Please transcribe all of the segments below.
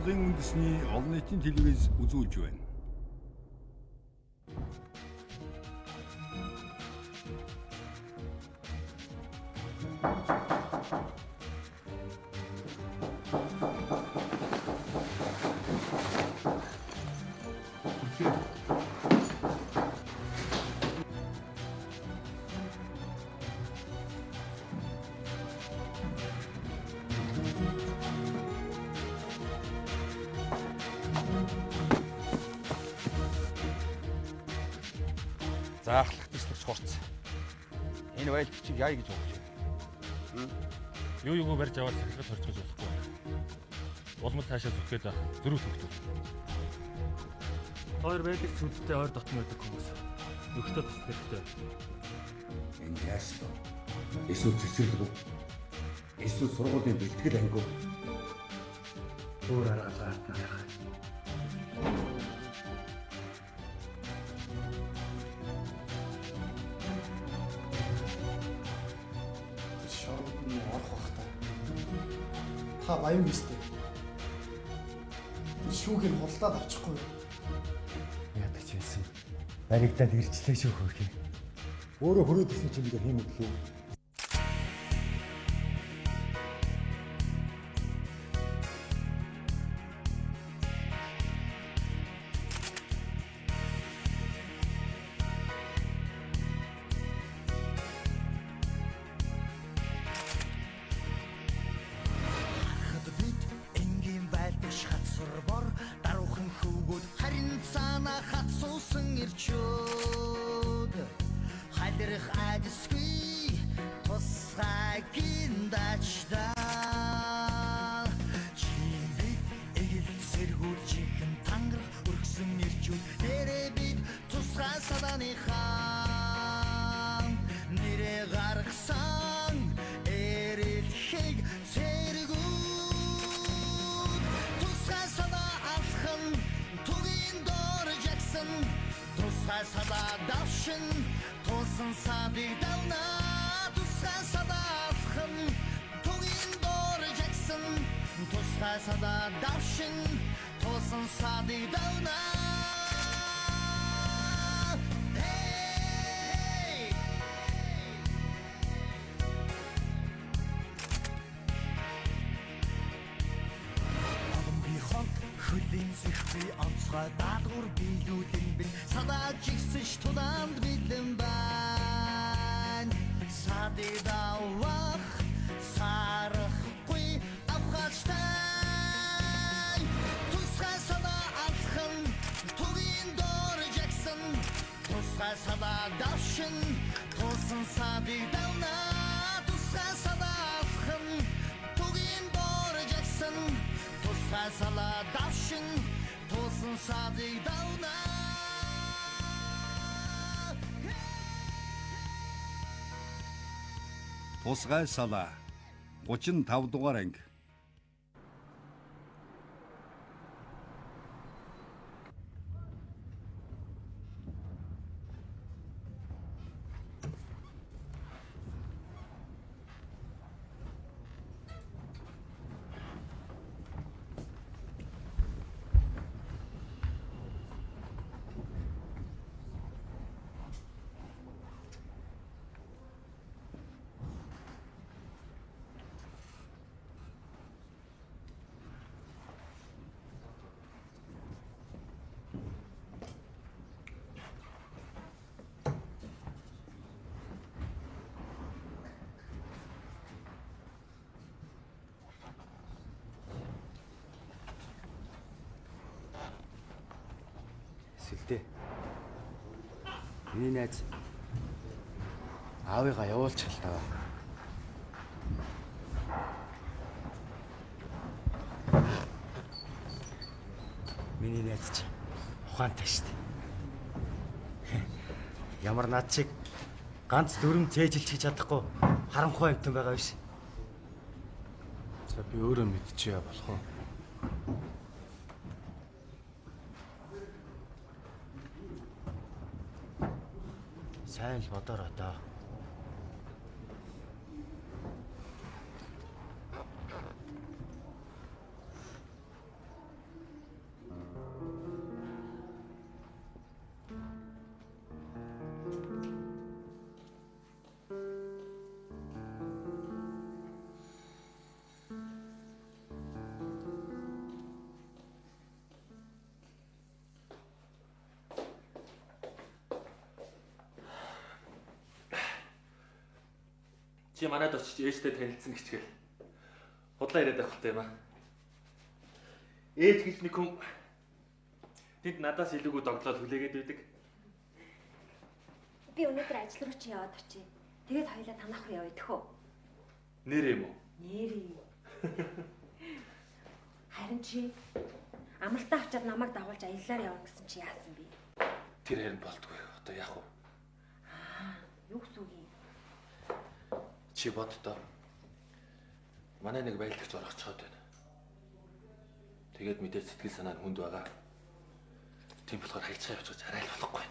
Монголын үндэсний олон нийтийн телевиз үзүүлж байна. Заахлах төслөгч хурц. Энэ айл бичиг яа гэж бодож байна? Юу юугүй барьж аваад сахилгад хорж болохгүй байна. Улмал цаашаа зүтгээд байх зөрүү төгтөв. Хоёр байлыг сүдтэй ойр дотн байдаг хүмүүс. Нөхдөд туслах хэрэгтэй. Энэ яасан вэ? Эсвэл цэцэрлэг үү? Эсвэл сургуулийн бэлтгэл анги уу? Өөр арга гартна яах. Та баян биз дээ. Тэр шүүхийг худалдаад авчихгүй юу? Яадаг ч байсан. Баригдаад ирчлээ шүү хөөрхий. Өөрөө хөрөөд ирсэн чинь бид хийм мэдлээ. Тусгай салаа 35 дугаар анги. Сүлдээ. Миний найз аавыгаа явуулчих л таа. Миний найз чи ухаантай шүү дээ. Ямар над чиг ганц дүрм цээжилчих чадахгүй харанхуй амтан байгаа биш. За би өөрөө мэдчихье болох уу? Сайн л бодоорой доо. Чи манад очиж ээжтэй танилцсан гिचгээл. Худлаа яриад байх хэрэгтэй юм аа. Ээж гэж нэг хүн тэнд надаас илүүгүй догтлоод хүлээгээд байдаг. Би өнөөдөр ажил руу чи яваад очие. Тэгээд хоёлаа танах руу явъя төхөө. Нэр юм уу? Нэрээ. Харин чи амралтаа авчаад намайг дагуулж аяллаар явна гэсэн чи яасан бэ? Тэр харин болтгүй. Одоо яах вэ? Аа, юу гэсэн үг юм? Чи боддоо. Манай нэг байлдагч орохчоод байна. Тэгээд мэдээж сэтгэл санаа нь хүнд байгаа. Тийм болохоор хайцгаа явчихж арай л болохгүй.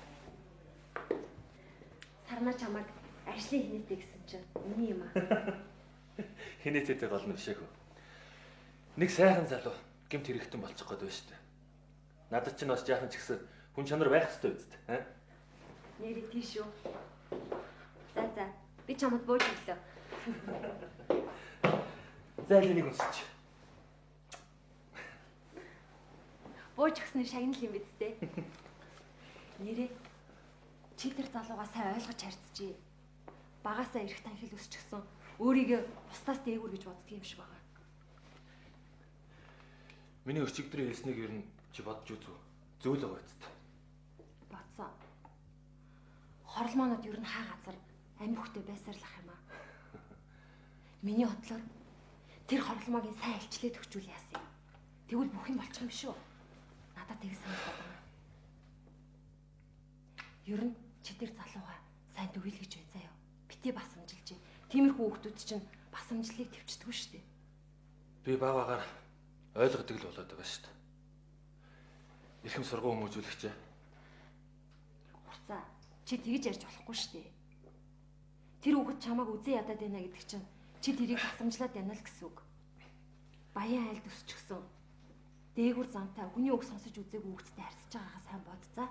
Сарнаа чамайг ажлын хинээтэй гэсэн чинь үнэн юм аа. Хинээтэйтэй гол нь биш ээ. Нэг сайхан залуу гэмт хэрэгтэн болчих гээд байна шүү дээ. Надад чинь бас жаахан ч гэсэн хүн чанар байх ёстой биз дээ. Аа? Нэрээ тийш үү. За за. Би чамд бууж өглөө. За нэг үнсч. Бууж өгсөн нь шагнал юм биз дээ. Нэрээ чи тэр залуугаа сайн ойлгож харьцжээ. Багасаа эрх танхил өсчихсөн. Өөрийгөө бусдаас дээгүүр гэж боддөг юм шиг байгаа. Миний өчигдрийн хэлснийг ер нь чи бодож үзв. Зөв л байгаа биз дээ. Бодсон. Хорлмоонод ер нь хаа газар амь хөхтэй байсаар л ах юм аа. Миний бодлоор тэр хорлмоогийн сайн альчлээд өгчүүл яасан юм. Тэгвэл бүх юм болчих юм шүү. Надад тэг санагдаад байна. Ер нь чи тэр залуугаа сайн дүгийл гэж бай заяа. Бити басамжилж. Тиймэрхүү хүүхдүүд чинь басамжлалыг төвчдгүү шүү дээ. Би баг багаар ойлгодог л болоод байгаа шүү дээ. Эрхэм сургуу хүмүүжүүлэгч. Хурцаа чи тэгж ярьж болохгүй шүү дээ. Тэр хүүхэд чамааг үзэн ядаад байна гэдэг чинь чи тэрийг басамжлаад байна л гэсэн үг. Баян айлд өсчихсөн. Дээгүр замтай хүний үг сонсож үзээгүй хүүхэдтэй харьцаж байгаагаа сайн бод за.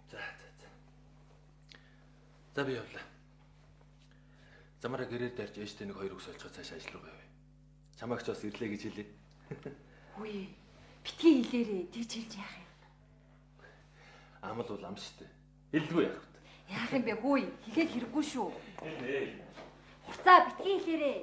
За за за. За би явлаа. Замаараа гэрээр дайрч ээжтэй нэг хоёр үг солилцоод цааш ажил руу явъя. Чамайг ч бас ирлээ гэж хэлье. Үгүй. Битгий хэлээрээ тэгж хэлж яах юм? Амал бол ам шүү дээ. Хэлдэггүй яах вэ? Яах юм бэ хөөе? Хэлээд хэрэггүй шүү. Хэлнэ. Хурцаа битгий хэлээрээ.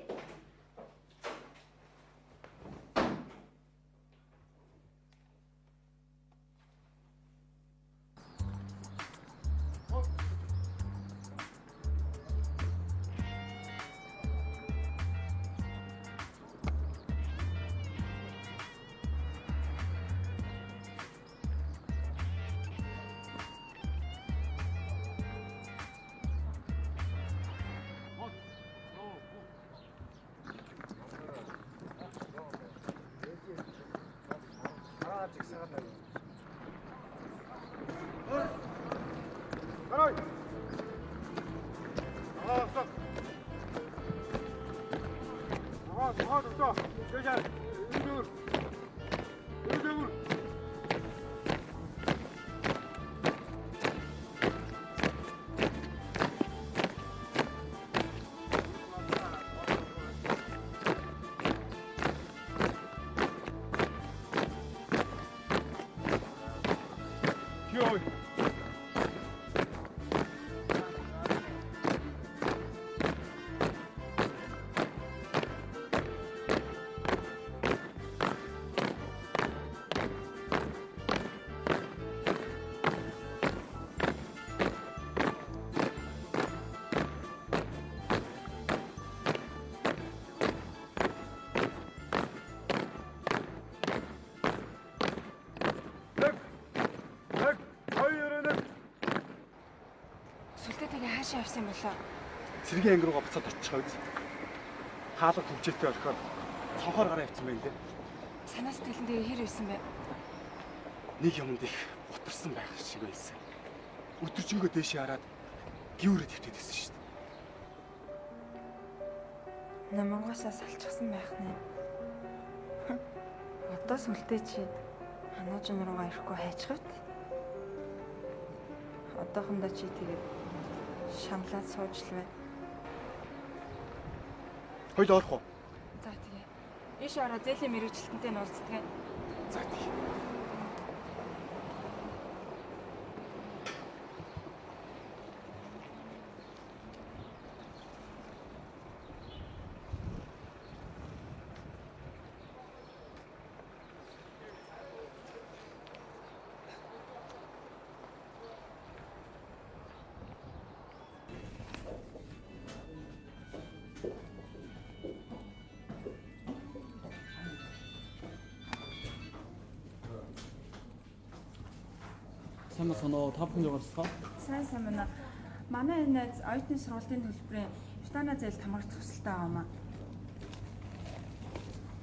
Хаашаа явсан юм болоо? Цэргийн анги руугаа буцаад очих үз. Хаалга төвчээтэй орхиод цонхоор гараа явцсан байх лээ. Санаа сэтгэлэн дээр хэр байсан бэ? Нэг юмд их бутарсан байх шиг байсан. Өдөржингөө дээшээ хараад гіврээ твтээд байсан шүү дээ. Намангуусаа салчихсан байх нэ. Одоо сүлдээ чи хануужин руугаа ирэхгүй хайчих вэ? Одоохондоо чи тэгээд шаналаад сууж л бай. Хоёул орох уу? За тэгээ. Ийш ороо зээлийн мэрэгчлэнтэй нь уулздаг. За тэгээ. Сайн байна уу? Та бүхэн юугаар Сайн сайн байна. Манай энэ найз оюутны сургуулийн төлбөрийн Британи зээлд хамрагдах хүсэлтэй байгаа юм аа.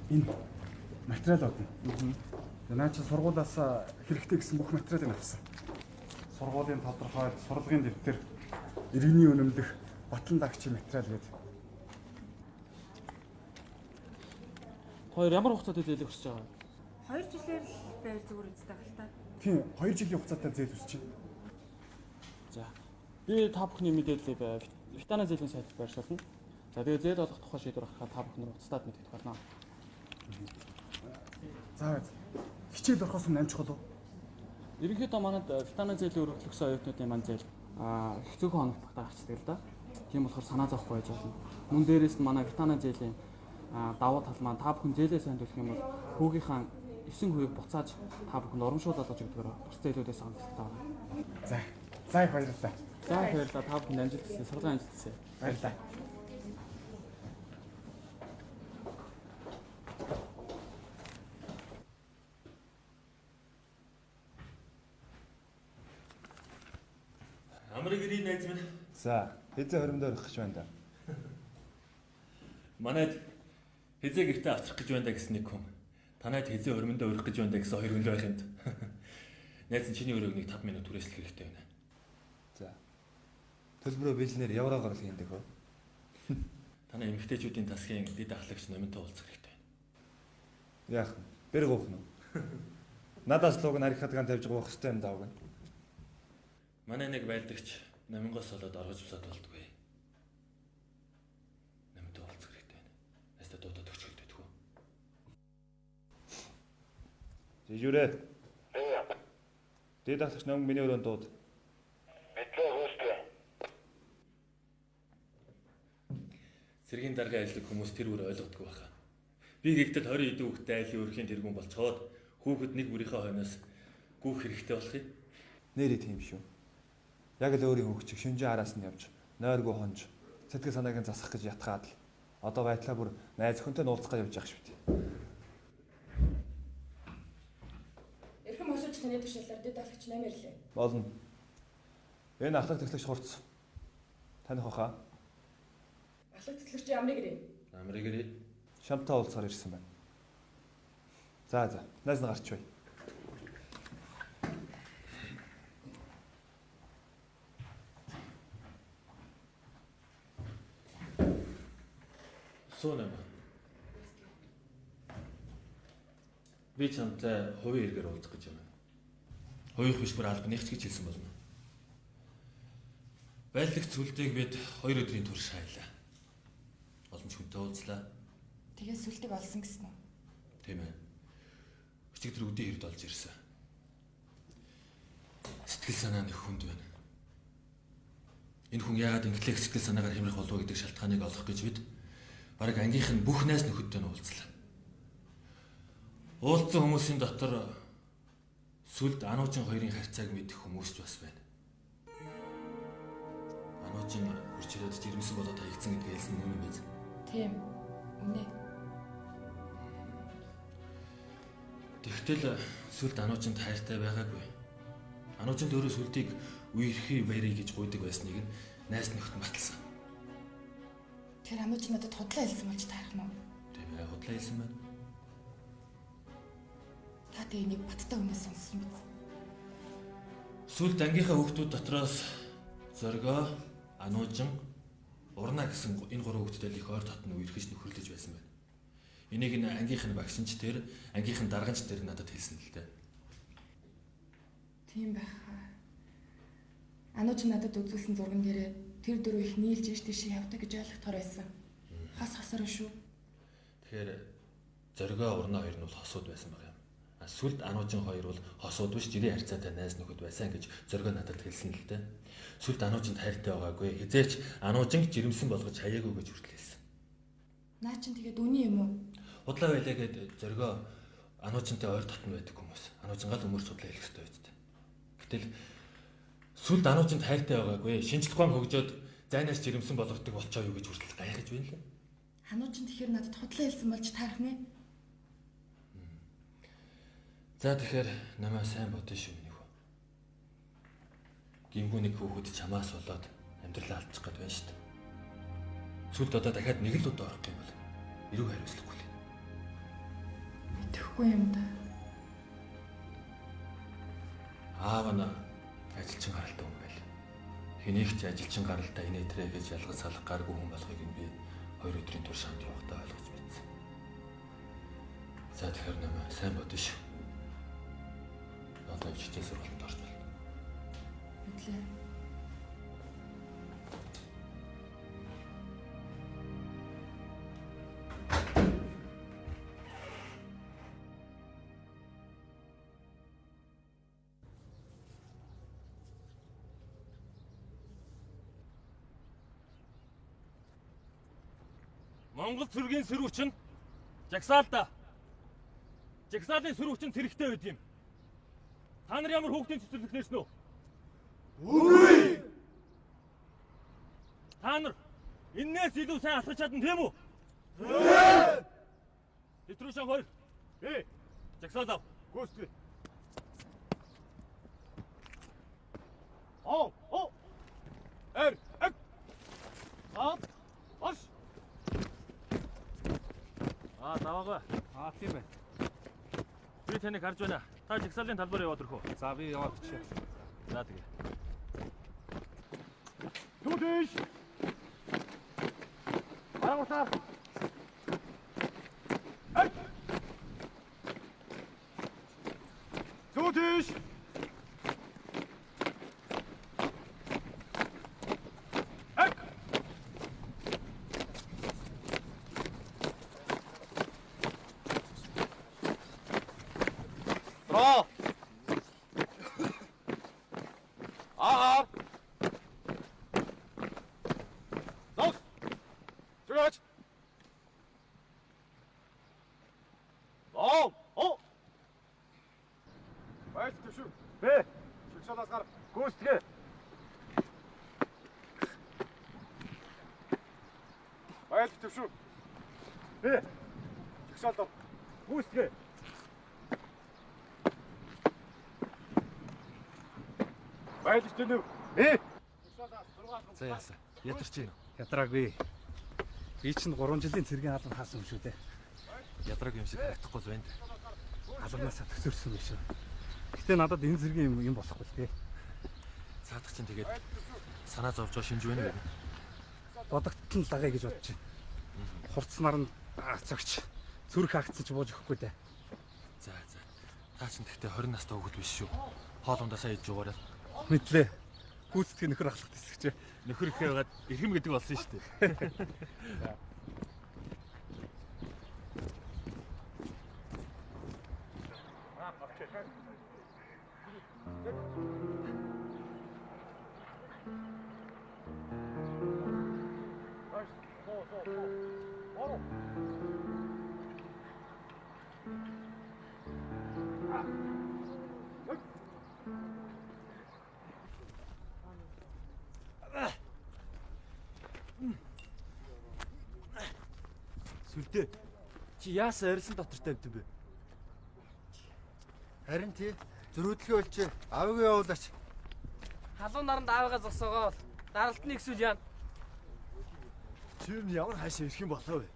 Энэ материалууд нь. Наа чи сургуулиас хэрэгтэй гэсэн бүх материалыг авсан. Сургуулийн тодорхойлол, сурлагын дэвтэр, иргэний үнэмлэх, батлан дагчийн материал гэдэг. Хоёр ямар хугацаатай зээлийг хүсэж байгаа вэ? 2 жилээр л байр зүгээр үстэй байх л та. Тийм, 2 жилийн хугацаатай зээл хүсэж байна. За. Би та бүхний мэдээллийг Витана зээлийн сайтд байршуулна. За тэгээ зээл олох тухай шийдвэр гаргахаар та бүхэн уцтаад мэдэх болно. За хичээл орохоос өмнө амжих болов? Ерөнхийдөө манад Витана зээлийн өргөдлөгсөн оюутнуудын маань зээл хэцүүхэн хоногт багтаа гарчдаг л да. Тийм болохоор санаа зовхгүй байж болно. Мөн дээрээс нь манай Витана зээлийн давуу тал маань та бүхэн зээлээ сайн төлөх юм бол хүүгийнхаа 9%-ийг буцааж та бүхэнд урамшуул олгож өгдөгөөр бус зээлүүдээс онцлогтой байна. За. За их баярлалаа. За их баярлалаа. Та бүхэнд амжилт хүсье. Сургуулийн амжилт хүсье. Баярлалаа. Амар гэрийн найз минь. За, хэзээ хоримдоо орох гэж байна да. Манайд хэзээ гэртээ авчрах гэж байна да гэсэн нэг хүн. Танайд хэзээ хоримдоо орох гэж байна да гэсэн хоёр хүн л байх юм. Найз нь чиний өрөөг нэг 5 минут түрээслэх хэрэгтэй байна. За. Төлбөрөө бэлнээр евро гаргах юм дэх үү? Танай эмэгтэйчүүдийн тасгийн дэд ахлагч номинтой уулзах хэрэгтэй байна. Яах вэ? Бэр гоох нь. Надаас луг нь арих хадгаан тавьж гоох хэрэгтэй юм даа уг. Манай нэг байлдагч номингоос болоод оргож усаад болдгоо. Номинтой уулзах хэрэгтэй байна. Найстаа дуудаад өчгөлд өгөх үү? Жижүүрээ. Дэд ахлагч номин миний өрөөнд дууд. Мэдлээ хөөстэй. Цэргийн даргын ажиллаг хүмүүс тэр бүр ойлгодгүй байхаа. Би гэгтэл 20 хэдэн хүүхэдтэй айлын өрхийн тэргүүн болцоод хүүхэд нэг бүрийнхээ хойноос гүүх хэрэгтэй болох юм. Нэрээ тийм шүү. Яг л өөрийн хүүхд чиг шүнжин араас нь явж, нойргүй хонж, сэтгэл санааг нь засах гэж ятгаад л одоо байтлаа бүр найз охинтой нь уулзах гэж явж байгаа шүү дээ. Эрхэм хосууч таны тушаалаар дэд ахлагч 8 ирлээ. Болно. Энэ ахлах тэглэгч хурц. Таних баха. Ахлах тэглэгч Амрыг ирээ. Амрыг ирээ. Шамтай уулзахаар ирсэн байна. За за, найз нь гарч бай. Суу нэм. Би чамтай хувийн хэрэгээр уулзах гэж байна. Хувийнх биш бүр албаных ч гэж хэлсэн болно. Байлдах сүлдийг бид 2 өдрийн турш хайлаа. Олон ч хүнтэй уулзлаа. Тэгээ сүлдэг олсон гэсэн үү? Тийм ээ. Өчигдөр үдийн хэрд олж ирсэн. Сэтгэл санаа нэг хүнд байна. Энэ хүн яагаад инглэх сэтгэл санаагаар хямрах болов гэдэг шалтгааныг олох гэж бид бараг ангийнх нь бүх найз нөхөдтэй нь уулзлаа. Уулзсан хүмүүсийн дотор сүлд Ануучин хоёрын харьцааг мэдэх хүмүүс ч бас байна. Ануучин хурц ирээд жирэмсэн болоод хаягдсан гэдгийг хэлсэн нь үнэн биз? Тийм. Үнэ. Тэгтэл сүлд Ануучинд хайртай байгаагүй. Ануучинд өөрөө сүлдийг үерхий баярыг гэж гуйдаг байсныг нь найз нөхөд баталсан. Тэр Ануучин надад худлаа хэлсэн болж таарах нь уу? Тийм ээ, худлаа хэлсэн байна. Та тэгээ энийг баттай хүнээс сонссон биз? Сүлд ангийнхаа хүүхдүүд дотроос Зоргоо, Ануучин, Урнаа гэсэн энэ гурван хүүхдтэй л их ойр дотн үерхэж нөхөрлөж байсан байна. Энийг нь ангийнх нь багш нь ч тэр, ангийнх нь дарга нь ч тэр надад хэлсэн л дээ. Тийм байхаа. Ануучин надад үзүүлсэн зурган дээрээ тэр дөрөв их нийлж иш тийш явдаг гэж ойлгохоор байсан. Хас хасаар шүү. Тэгэхээр Зоргоо, Урнаа хоёр нь бол хосууд байсан баг юм. Сүлд Ануучин хоёр бол хосууд биш жирийн харьцаатай найз нөхөд байсан гэж Зоргоо надад хэлсэн л дээ. Сүлд Ануучинд хайртай байгаагүй. Хизээч Ануучинг жирэмсэн болгож хаяагүй гэж хүртэл хэлсэн. Наа чин тэгээд үний юм уу? Худлаа байлаа гэд Зоргоо Ануучинтай ойр дотн байдаг хүмүүс. Ануучин гал өмөрч худлаа хэлэх ёстой байц. Гэтэл сүлд Ануучинд хайртай байгаагүй. Шинжлэх ухаан хөгжөөд зайнаас жирэмсэн болгодог болчоо юу гэж хүртэл гайхаж байна лээ. Ануучин тэгэхээр надад худлаа хэлсэн болж таарах нэ. За тэгэхээр намайг сайн бодно шүү миний хүү. Гимгүү нэг хүүхэд чамаас болоод амьдралаа алдчих гээд байна шүү дээ. Сүлд одоо дахиад нэг л удаа орох юм бол эрүү хариуцлахгүй л. Мэдэхгүй юм да. Аав нь ажилчин гаралтай хүн байл. Хэнийг ч ажилчин гаралтай инээ тэрэ гэж ялгаж салах гаргүй хүн болохыг нь би 2 өдрийн турш хамт явахдаа ойлгож мэдсэн. За тэгэхээр нэмээ сайн бодно шүү. Одоо хичээл сургалтанд орж байна. Мэдлээ. Монгол цэргийн сэрүүч нь жагсаалда. Жагсаалын сэрүүч нь цэрэгтэй байд юм. Та нар ямар хүүхдийн цэцэрлэг нэрсэн үү? Үгүй. Та нар энээс илүү сайн алхаж чадна тийм үү? Ээ! Петрушан 2. Ээ! Жагсаал ав. Гүйцэтгэе. Оо, оо. Эр, эг. Ап. Ош. Аа, даваагаа. Аа, тийм байна. Би таныг харж байна. Та жагсаалын талбар яваад өрхөө. За, би яваад өчье. За, тэгээ. Түлээш. Аргуулаа. Эг. Түлээш. Эг. Браво. Агаар. Зогс. Зүрхэж. Оо, оо. Баяр төвшин. Б. Шигшээлээс гар. Гүйцэтгэе. Баяр төвшин. Б. Шигшээл дов. Гүйцэтгэе. Баяр төвшин. Б. За яасан. Ядарч байна уу? Ядраагүй. Би чинь 3 жилийн цэргийн алба хаасан юм шүү дээ. Ядраагүй юм шиг харагдахгүй л байна. Албанаасаа төсөрсөн байх шүү. Гэтэ надад энэ цэргийн юм болохгүй л дээ. Цаадах чинь тэгээд санаа зовж байгаа шинж байна уу? Бодогдтол нь лагая гэж бодож байна. Хурцнаар нь цогч зүрх хаагцсан ч бууж өгөхгүй дээ. За за. Та чинь тэгтээ 20 настай хүүхэд биш шүү. Хоол ундаасаа идж угаарай. Мэдлээ. Гүйцэтгэх нөхөр ахлах тэсгэж. Нөхөр ихээ байгаад эрхэм гэдэг болсон шүү дээ. Сүлдээ. Чи яасан арьсан дотор тавьд юм бэ? Харин тий. Зөрүүдлэхээ болж аавыгаа явуулаач. Халуун наранд аавыгаа зогсоогоо бол даралтны эсвэл яана. Чи юу ямар хаашаа ирэх юм болоо вэ?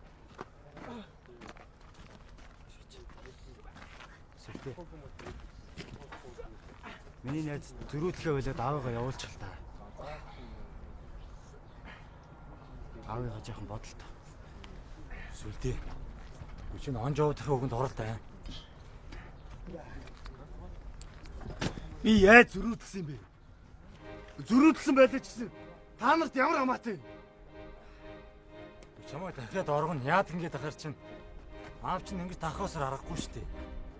Сүлдээ. Миний найз зөрүүдлэхээ болоод аавыгаа явуулчих л та. Аавыгаа жоохон бодолтой. Сүлдээ. Үгүй чинь он жоодохын үгэнд оролт аа. Би яаж зөрүүдсэн юм бэ? Зөрүүдсэн байлаа ч гэсэн та нарт ямар хамаатай юм? Чамайг дахиад оргоно яад ингээд ахаар чинь аав чинь ингэж дахаасаар аргагүй шүү дээ.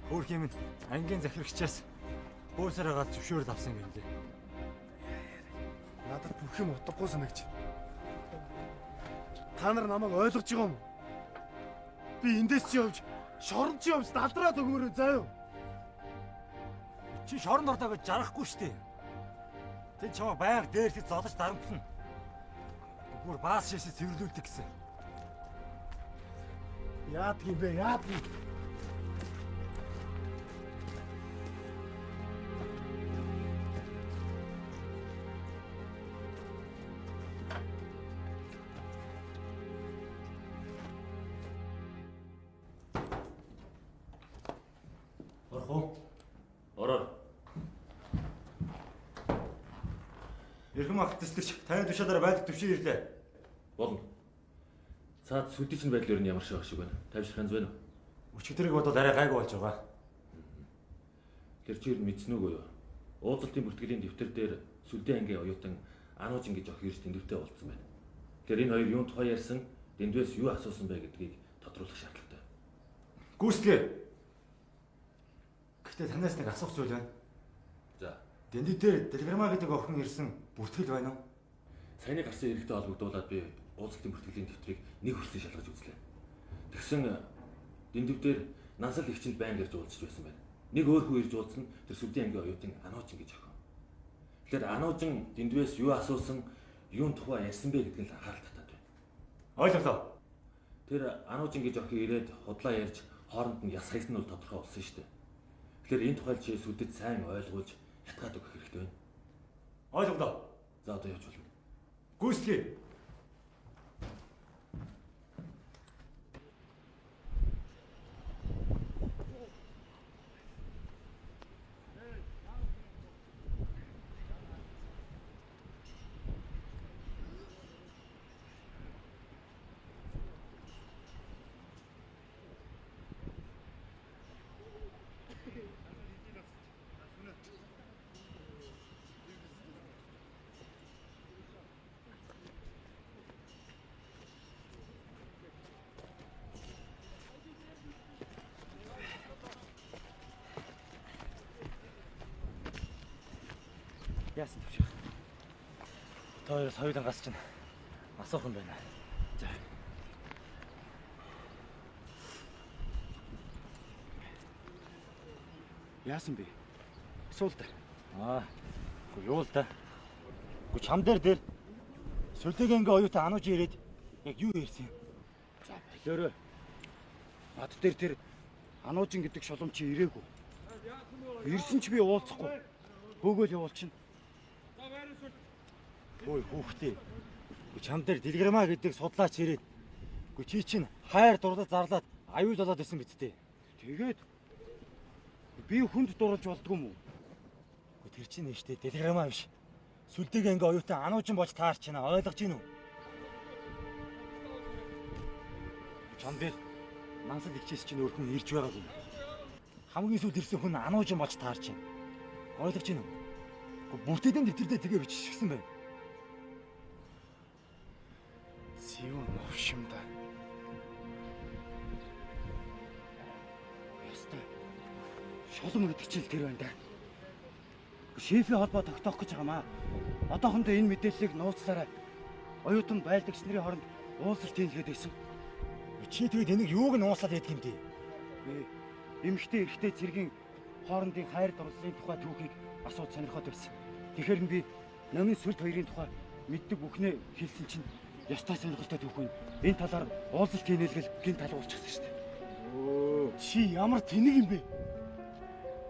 Хөөх юм ангийн захирагчаас бөөсөр агаад зөвшөөрөл авсан юм лээ. Надад бүх юм утгагүй санагч. Та нар намайг ойлгож байгаа юм уу? Би эндээс чи явж шоронд чи явж далдраад өгмөр заа юу? Чи шоронд ордоо гэж жаргахгүй шүү дээ. Тэн чамайг байнга дээрлэх золож дарамтлана. Бүр баас шээсээ цэвэрлүүлдэг гэсэн. Яадаг юм бэ? Яадаг юм? Болох уу? Ороор. Эрхэм ах тэслэгч таны тушаалаар байлг төвшин ирлээ. Болно. Цаад сүдийн байдал ер нь ямар шиг шиг байна? Тайвшрах янз байна уу? Өчигдрийг бодвол арай гайгүй болж байгаа. Тэр чи ер нь мэдсэн үгүй юу? Уулзалтын бүртгэлийн дэвтэр дээр сүлдээ ангийн оюутан Ануужин гэж охин ирж Дэндүүтэй уулзсан байна. Тэр энэ хоёр юун тухай ярьсан, Дэндүүээс юу асуусан бэ гэдгийг тодруулах шаардлагатай. Гүйцэтгээ. Гэхдээ танаас нэг асуух зүйл байна. За. Дэндүү дээр Дэлгэрмаа гэдэг охин ирсэн бүртгэл байна уу? Саяны гарсан эрэгтэй холбогдуулаад би уулзалтын бүртгэлийн дэвтрийг нэг хүртэл шалгаж үзлээ. Тэгсэн Дэндүү дээр Нансал эгчэнд байнга ирж уулзч байсан байна. Нэг өөр хүн ирж уулзсан тэр сүлдийн ангийн оюутан Ануужин гэж охин. Тэгэхээр Ануужин Дэндүүээс юу асуусан, юун тухай ярьсан бэ гэдг нь л анхаарал татаад байна. Ойлголоо. Тэр Ануужин гэж охин ирээд худлаа ярьж хооронд нь яс хайсан нь бол тодорхой болсон шүү дээ. Тэгэхээр энэ тухай чи сүлдэд сайн ойлгуулж хятгаад өгөх хэрэгтэй байна. Ойлголоо. За одоо явж болно. Гүйцэтгээ. Яасан төвших. Та хоёроос хоёулангаас чинь асуух юм байна. За. Яасан бэ? Асуул та. Аа. Үгүй юу л да. Үгүй чам дээр сүлдээгийн анги оюутан Анууж ирээд яг юу ярьсан юм? За болоорой. Над дээр тэр Ануужин гэдэг шолом чи ирээгүй. Ирсэн ч би уулзахгүй. Хөөгөөл явуулчихна. Ой хүүхдээ. Үгүй чам дээр Дэлгэрмаа гэдэг судлаач ирээд үгүй чи чинь хайр дурлал зарлаад аюул болоод исэн биз дээ. Тэгээд би хүнд дурлж болдгүй юм уу? Үгүй тэр чинь нэштэй Дэлгэрмаа биш. Сүлдээгийн анги оюутан Ануужин болж таарч байна. Ойлгож гин үү? Чам дээр Нансал эгчээс чинь өөр хүн ирж байгаагүй. Хамгийн сүүлд ирсэн хүн Ануужин болж таарч байна. Ойлгож гин үү? Бүртээдэн дэвтэрдээ тэгээ биччихсэн байна. Зүүн новшимда. Яста. Шолом гэдэг чинь л тэр байна да. Шефийн холбоо тогтоох гэж байгаа маа. Одоохондоо энэ мэдээллийг нууцлаарай. Оюутан байлдагч нарын хооронд уулзалт хийлгээд байсан. Чи тэгээд энийг юуг нь ууслаад байдаг юм бэ? Эмэгтэй эрэгтэй цэргийн хоорондын хайр дурлалын тухай түүхийг асууж сонирхоод байсан. Тэгэхээр нь би номын сүлд хоёрын тухай мэддэг бүхнээ хэлсэн чинь ёстой сонирхолтой түүх юм. Энэ талаар уулзалт хийнэлгэл гин талуулчихсан шүү дээ. Өө, чи ямар тэнэг юм бэ?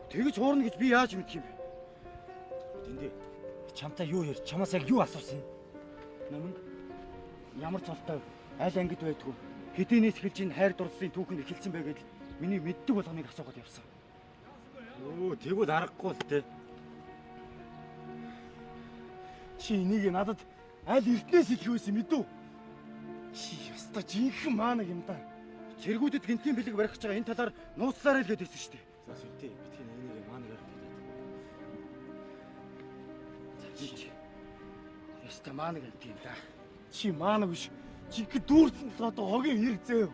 Тэгэж хуурна гэж би яаж мэдэх юм бэ? Тэндээ чамтай юу ярьж, чамаас яг юу асуусан юм? Номинг ямар цолтой аль ангид байдгүй. Хэдийнээс эхэлж энэ хайр дурлалын түүх нь эхэлсэн бэ гэдэл миний мэддэг болгоныг асуугаад явсан. Өө, тэгвэл аргагүй л дээ. Чи энийг надад аль эртнээс хэлэх байсан мэдүү? Чи ёстой жинхэнэ маанаг юм да. Цэргүүдэд гинтийн бэлэг барих гэж байгаа энэ талаар нууцлаарай л гэдээсэн шүү дээ. За сүлдээ битгий энийг маанагаар бодоод. За чи ёстой маанаг амт юм да. Чи маанаг биш. Жинхэнэ дүүрсэн толгойд хогийн хэрэг зөө.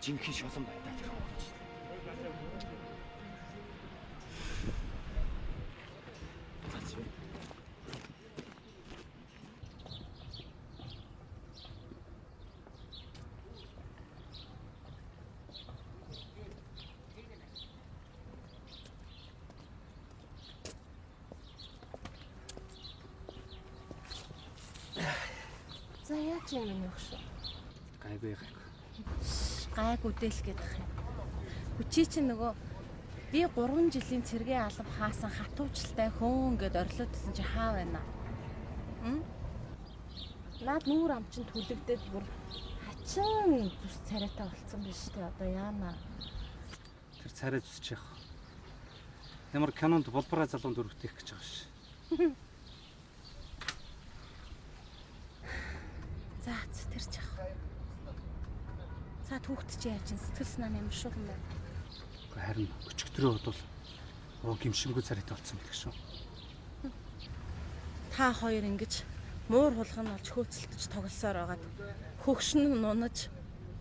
Жинхэнэ шолон байна да тэр хүн. За яаж юм бэ өгш? Гайгүй гайгүй. Гайг үдээлэх гэдэг юм. Чи чинь нөгөө би 3 жилийн цэргийн алба хаасан хатуувчлалтай хөөн гэд орилоодсэн чи хаа байна? Хм? Наад нүүр ам чинь түлэгдээд бүр хачин зүс царайтай болцсон биш үү? Одоо яана. Тэр царай зүсч яах. Ямар кинонд булбараа залуун дүр бүтээх гэж байгаа ш. За тэр ч яах. За түүхт чи яаж ин сэтгэл санаа нь ямар шугам байна. Гэхдээ харин өчигдрөө бодвол оо гимшимгүй царайтай болцсон бэлэг шүү. Та хоёр ингэж муур хулган олж хөөцөлдөж тоглосоор байгаад хөгшин нь унаж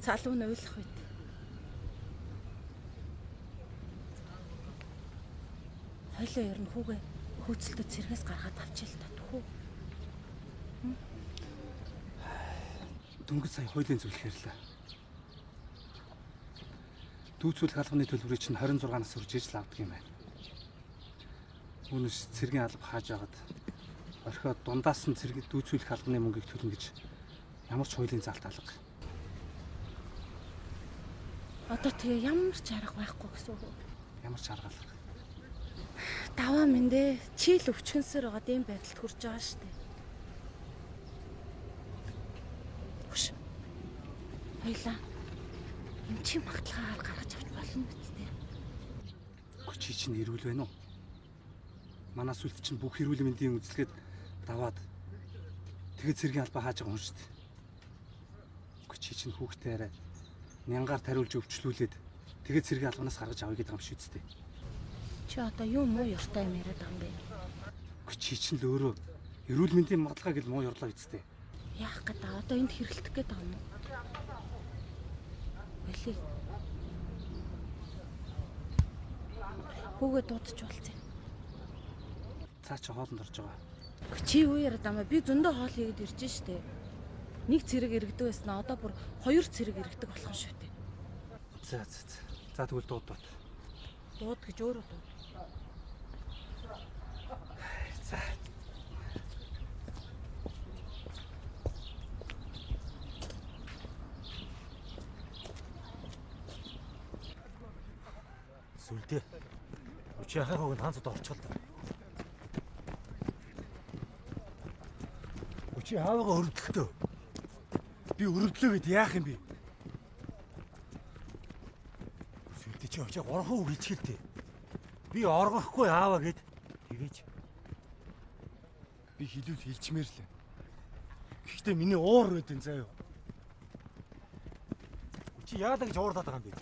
залуу нь уйлах үед. Хойлоо ер нь хүүгээ хөөцөлдөж цэргээс гаргаад авчил та түүхүү. Дөнгөж сая хуулийн зөвлөх ярьлаа. Дүүцүүлэх албаны төлбөрийг чинь 26 нас хүрч ижил авдаг юм байна. Үүнээс цэргийн алба хааж байгаад орхиод дундаас нь цэрэг дүүцүүлэх албаны мөнгийг төлнө гэж ямар ч хуулийн залт алга. Одоо тэгээ ямар ч арга байхгүй гэсэн үг үү? Ямар ч арга алга. Даваа минь дээ чи л өвчгөнсөр байгаад ийм байдалд хүрч байгаа шүү дээ. Хөш. Хоёлаа. Эм чи магтлагаар гаргаж авч болно биз дээ. Үгүй чи чинь эрүүл байна уу? Манай сүлд чинь бүх эрүүл мэндийн үзлэгээд даваад тэгээд цэргийн албаа хааж байгаа хүн шүү дээ. Үгүй чи чинь хүүхдээ арай нянгаар тариулж өвчлүүлээд тэгээд цэргийн албанаас гаргаж авъя гэдэг юм шүү дээ. Чи одоо юу муу ёртой юм яриад байгаа юм бэ? Үгүй чи чинь л өөрөө эрүүл мэндийн магадлага гэл муу ёрлоо биз дээ. Яах гээд аа одоо энд хэрэлдэх гээд байгаа юм уу? Болий. Хүүгээ дуудаж болцсон. Цаа чи хоолнд орж байгаа. Үгүй чи юу яриад байгаа юм бэ? Би зөндөө хоол хийгээд ирж штэ. Нэг цэрэг иргэдэг байсан аа одоо бүр хоёр цэрэг иргэдэг болох юм шүү дээ. За за за. За тэгвэл дуудаад. Дууд гэж өөрөө дууд. За. Сүлдээ. Өчи ахын хүүг нь ганц удаа орчихол та. Өчи аавыгаа өрөвдлөлтөө. Би өрөвдлөө гэд яах юм бэ? Сүлдээ чи өчи 3 үг хэлчихэл тээ. Би оргохгүй ааваа гэд тэгэж Би хилүүл хилчмээр л. Гэхдээ миний уур байдэн заяа. Чи яалаа гэж уурдаад байгаа юм бэ?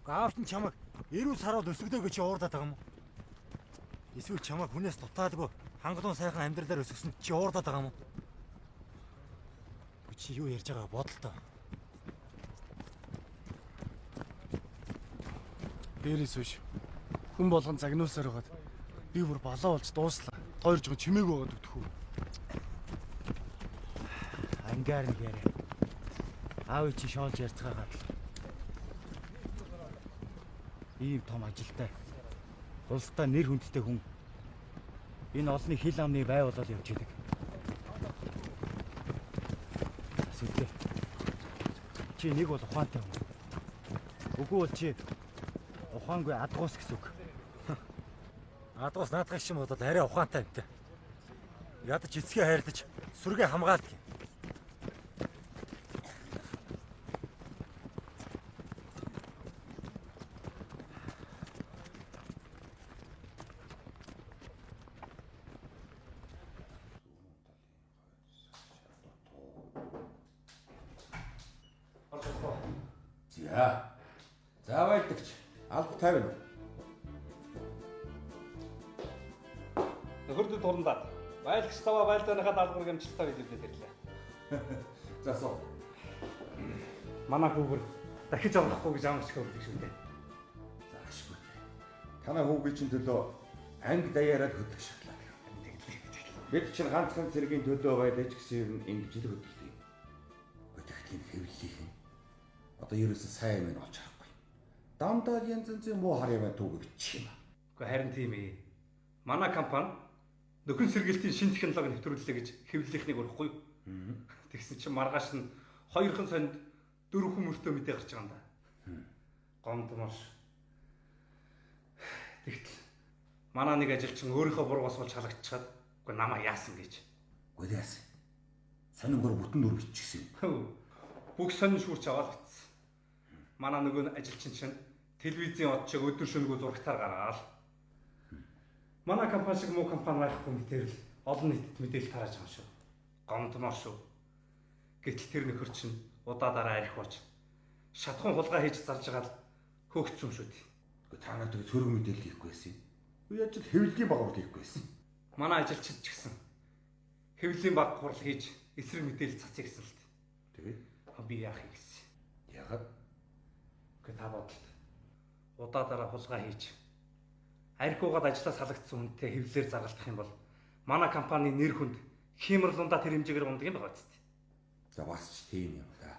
Аав чинь чамайг эрүүл саруул өсгөлөө гэж чи уурдаад байгаа юм уу? Эсвэл чамайг хүнээс дутаадгүй хангалуун сайхан амьдралаар өсгсөн чи уурдаад байгаа юм уу? Чи юу ярьж байгааг бодол тоо. Дээрээс хойш хүн болгон загнуусаар байгаад би бүр балаа болж дууслаа. Тойрж байгаа чимээгүй байгаад өгдөх үү? Ангаар нэгээрээ. Аав чи шоолж ярьцгаагаад л. Ийм том ажилтай. Улсдаа нэр хүндтэй хүн энэ олонны хил амны бай болоод явж идэг. Сүлдээ. Чи нэг бол ухаантай хүн. Үгүй бол чи ухаангүй адгуус гэсэн үг. Адгуус наадах шим бодоод арай ухаантай юмтай. Ядаж эцгээ хайрлаж сүргээ хамгаалдаг юм. За. За байлдагч. Алба тавина. Нөхөрдөд хурандаад байлагч таваа байлдааныхаа даалгаврыг амжилттай биелүүлээд ирлээ. За суу. Манай хүүгэр дахиж орохгүй гэж аамш хөвлөг шүү дээ. За ашгүй. Танай хүүгийн чинь төлөө анги даяараад хөдлөх шатлаа. Бид чинь ганцхан цэргийн төлөө байлаа ч гэсэн ер нь ингэж л хөдөлдөг юм. Өдөртийн хэвлэлийнхэн одоо ерөөсөө сайн юм олж харахгүй. Дандаа янз янзын муу хар юм түүг бичих юм. Гэхдээ харин тийм ээ. Манай компани нөхөн сэргэлтийн шинэ технологи нэвтрүүллээ гэж хэвлэлийнхнийг өрөхгүй юу? Тэгсэн чинь маргааш нь хоёрхан сонд дөрвөн хүн мөртөө мэдээ гарч байгаа юм да. Гомдморш. Тэгтэл манай нэг ажилчин өөрийнхөө буруугаас болж халагдчихад үгүй намаа яасан гэж. Үгүй яасан. Сонин гөр бүтэн дүр биччихсэн юм. Бүх сонин шүүрч аваад битсэн. Манай нөгөө ажилчин чинь телевизийн одчиг өдөр шөнөгүй зурагтаар гаргаал. Манай компани шиг муу компани байхгүй мэтэр л олон нийтэд мэдээлэл тарааж байгаа шүү. Гомдмоор шүү. Гэтэл тэр нөхөр чинь удаа дараа архиуч. Шатхуун хулгай хийж зарж байгаа л хөөгцсөн шүү дээ. Гэхдээ та надад сөрөг мэдээлэл хийхгүй байсан юм. Яаж ч хэвлэлийн баг хурал хийхгүй байсан. Манай ажилчид ч гэсэн хэвлэлийн баг хурал хийж эсрэг мэдээлэл цацъя гэсэн л дээ. Тэгээд би яах юм гэсэн. Яагаад? Гэхдээ та бодлоо. Удаа дараа хулгай хийж архиугаад ажлаас халагдсан хүнтэй хэвлэлээр заргалдах юм бол манай компани нэр хүнд хиймэрлундаа тэр хэмжээгээр ундаг юм байгаа биз дээ. За бас ч тийм юм да.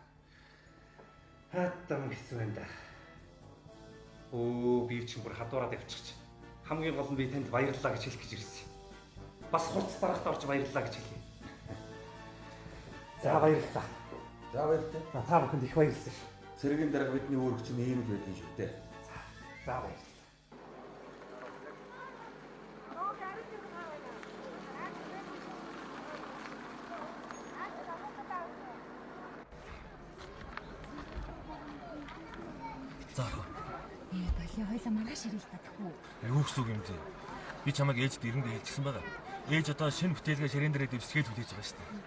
Хатам хэцүү байна да. Өө би чинь бүр хадуураад явчих. Хамгийн гол нь би танд баярлалаа гэж хэлэх гэж ирсэн. Бас хурц дарагт орж баярлалаа гэж хэлье. За баярлалаа. За баярлалаа. Та бүхэнд их баярлалаа шүү. Цэргийн дарга бидний үүрэг чинь ийм л байдгийн шүү дээ. За баярлалаа. За орхоо. Болио хоёлаа маргааш ирээ л та тэхүү. Юу гэсэн үг юм бэ? Би чамайг ээжд ирэндээ хэлчихсэн байгаа. Ээж одоо шинэ бүтээлгээ ширээн дээрээ дэвсгээд хүлээж байгаа шүү дээ.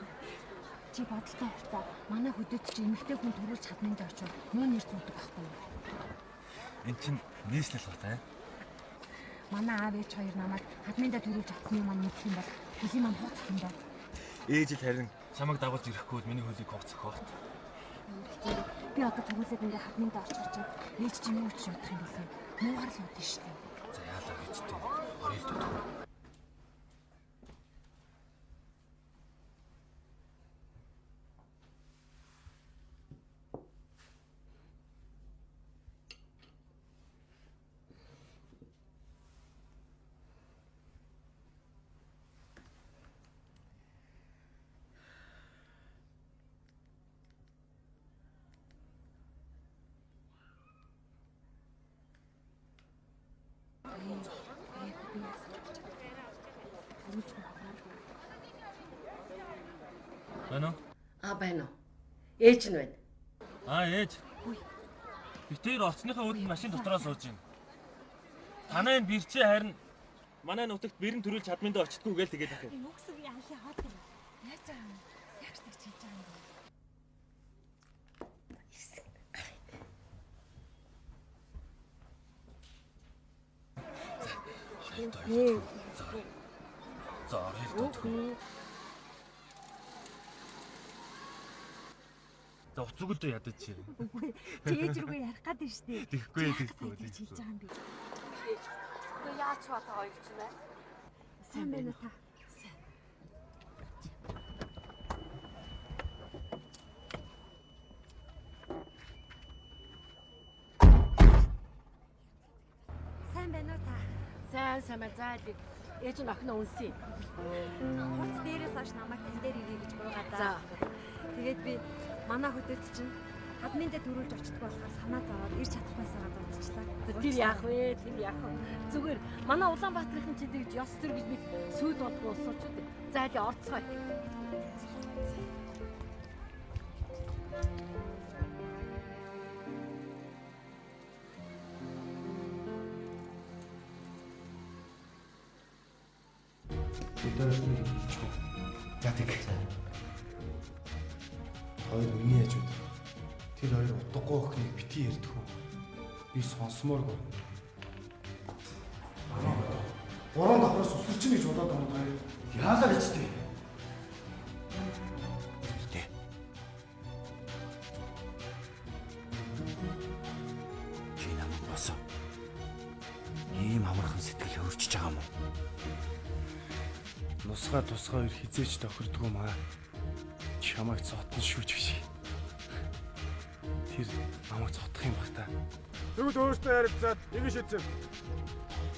Чи бодолтой хувцаа. Манай хөдөөд чи эмэгтэй хүн төрүүлж чадмандаа очивол муу нэр зүүдэг байхгүй юу? Эн чинь нийслэл бат аа. Манай аав ээж хоёр намайг хадминдаа төрүүлж авсан юм маань мэдэх юм бол хөлийн маань хууцах юм байна. Ээж л харин чамайг дагуулж ирэхгүй бол миний хөлийг хувцах багт. Би одоо төрүүлээд ингээ хадминдаа орчихор чинь ээж чинь юу ч бодох юм бэлээ. Муугар л удаа шүү дээ. За яалаа гэж дээ. Орё л дөө. Байна уу? Аа байна уу. Ээж нь байна. Аа ээж. Би тэр орцныхаа өдөнд машин дотроо сууж байна. Танай энэ бэрчээ харин манай нутагт бэрэн төрүүлж чадминдаа очтгүй гээл тэгээд ах юм. Юу гэсэн би алын хот юм. Яаж байгаа юм? Яг ч тэгж хийж байгаа юм. За орё л дөө. За уцгүй л ядаж чи. Үгүй. Чи ээж рүүгээ ярих гээд байна шүү дээ. Тэгэхгүй тэгэхгүй. Хийж байгаа юм би. Үгүй яаж чуутаа хоёр ч юм бэ? Сайн байна уу та? Сайн. Сайн байна уу та? Сайн сайн байна. За ээж нь охиноо үнсэн. Хурц дээрээс хойш намайг тань дээр ирээ гэж гуйгаад. За. Тэгээд би манай хөдөөд чинь хадминдаа төрүүлж очдөг болохоор санаа зовоод ирж чадахгүйсаа дуудчихлаа. Тэр яах вэ? Тэр яах вэ? Зүгээр манай Улаанбаатарын чи тэгж ёс төр гэж нэг сүйд болдгоо улсууч үү. За л орцгоё. Өдөртний хэлчихв. За тэг. Хоёр миний хажууд. Тэр хоёр утгагүй охиныг битгий ярьдгүй. Би сонсомооргүй. Гурван давхраас усарчин гэж бодоод байгаа юм. Яалаа гэж тээ. Тэ. Чи намайг босоо. Ийм амархан сэтгэл хөрчиж байгаа юм уу? Нусгаа тусгаа хоёр хизээч тохирдгүй маа. Чамайг цотно шүү ч гэж. Тэр намайг цотох юм бах та. Тэгвэл өөртөө ярилцаад ингэ шийдсэн.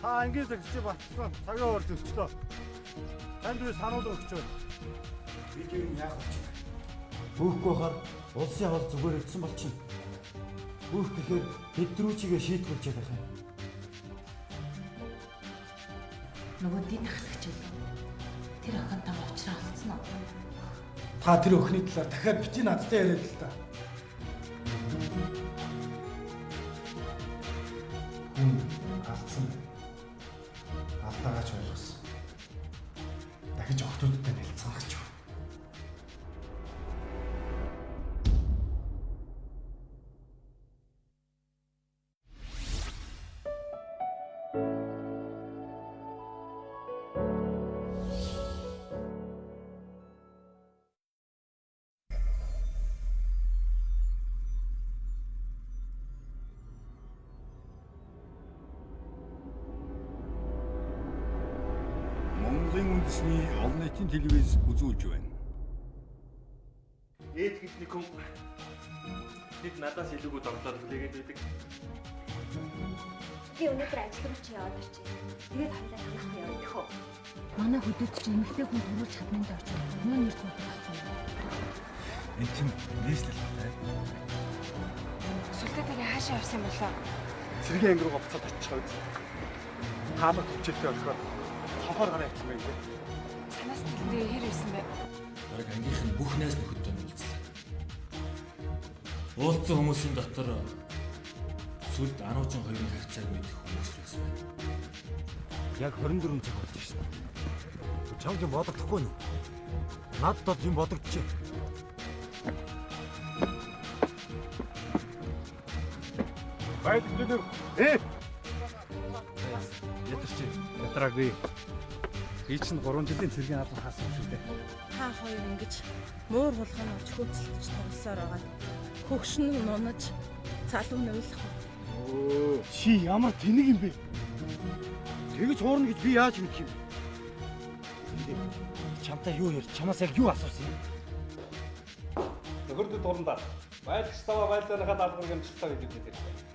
Та ангийн загсчийг батсан цагийн урд өсчлөө. Танд би сануул өгч байна. Бид юу яах вэ? Бөөхгүй хаар улсын хавал зүгээр өгсөн болчихно. Бөөх гэхээр хэд рүү чигээ шийтгүүлж байх юм. Нөгөө дид ахлагч юу? Тэр охинтойгоо уулзраа олцсон уу? Та тэр өхний талаар дахиад бити надтай яриад л та. Хүн алдсан. Алдаагаа ч ойлгосон. Дахиж охтуудтай нэлцгах ч. Монголын үндэсний олон нийтийн телевиз үзүүлж байна. Ээж гэж нэг хүн нэг надаас илүүгүй догтлоод хүлээгээд байдаг. Би өнөөдөр ажил руу чи яваад ирчихье. Тэгээд хоёлаа танах яваа гэх үү? Манай хөдөөд чи эмэгтэй хүн төрүүлж чадманд очив. Юу нэр зүйтэй болсон юм. Энд чинь нийслэл байна. Сүлдээ тэгээ хаашаа явсан юм болоо? Цэргийн анги руу буцаад очих үз. Таамаг төвчөлтэй орхиод цонхоор гараа явсан байх лээ. Санаас тэлэндээ хэр ирсэн бэ? Бараг ангийнх нь бүх найз нөхөдтэй уулзлаа. Уулзсан хүмүүсийн дотор сүлд Ануучин хоёрын харьцааг мэдэх хүмүүс л байсан байна. Яг 24 цаг болж шин. Чамд юм бодогдохгүй нь. Надад бол юм бодогдчих. Баярлалаа. Ядарч ядраагүй. Би чинь 3 жилийн цэргийн албан хаасан юм шүү дээ. Та хоёр ингэж муур хулгай нь хөөцөлдөж тоглосоор байгаа. Хөгшин нь нунаж залуу нь уйлах. Өө чи ямар тэнэг юм бэ? Тэгэж хуурна гэж би яаж мэдэх юм? Чамтай юу ярьж чамаас яг юу асуусан юм? Нөхөрдөд урандаа байлагч таваа байлдааныхаа даалгаврыг амжилттай биелүүлэх хэрэгтэй.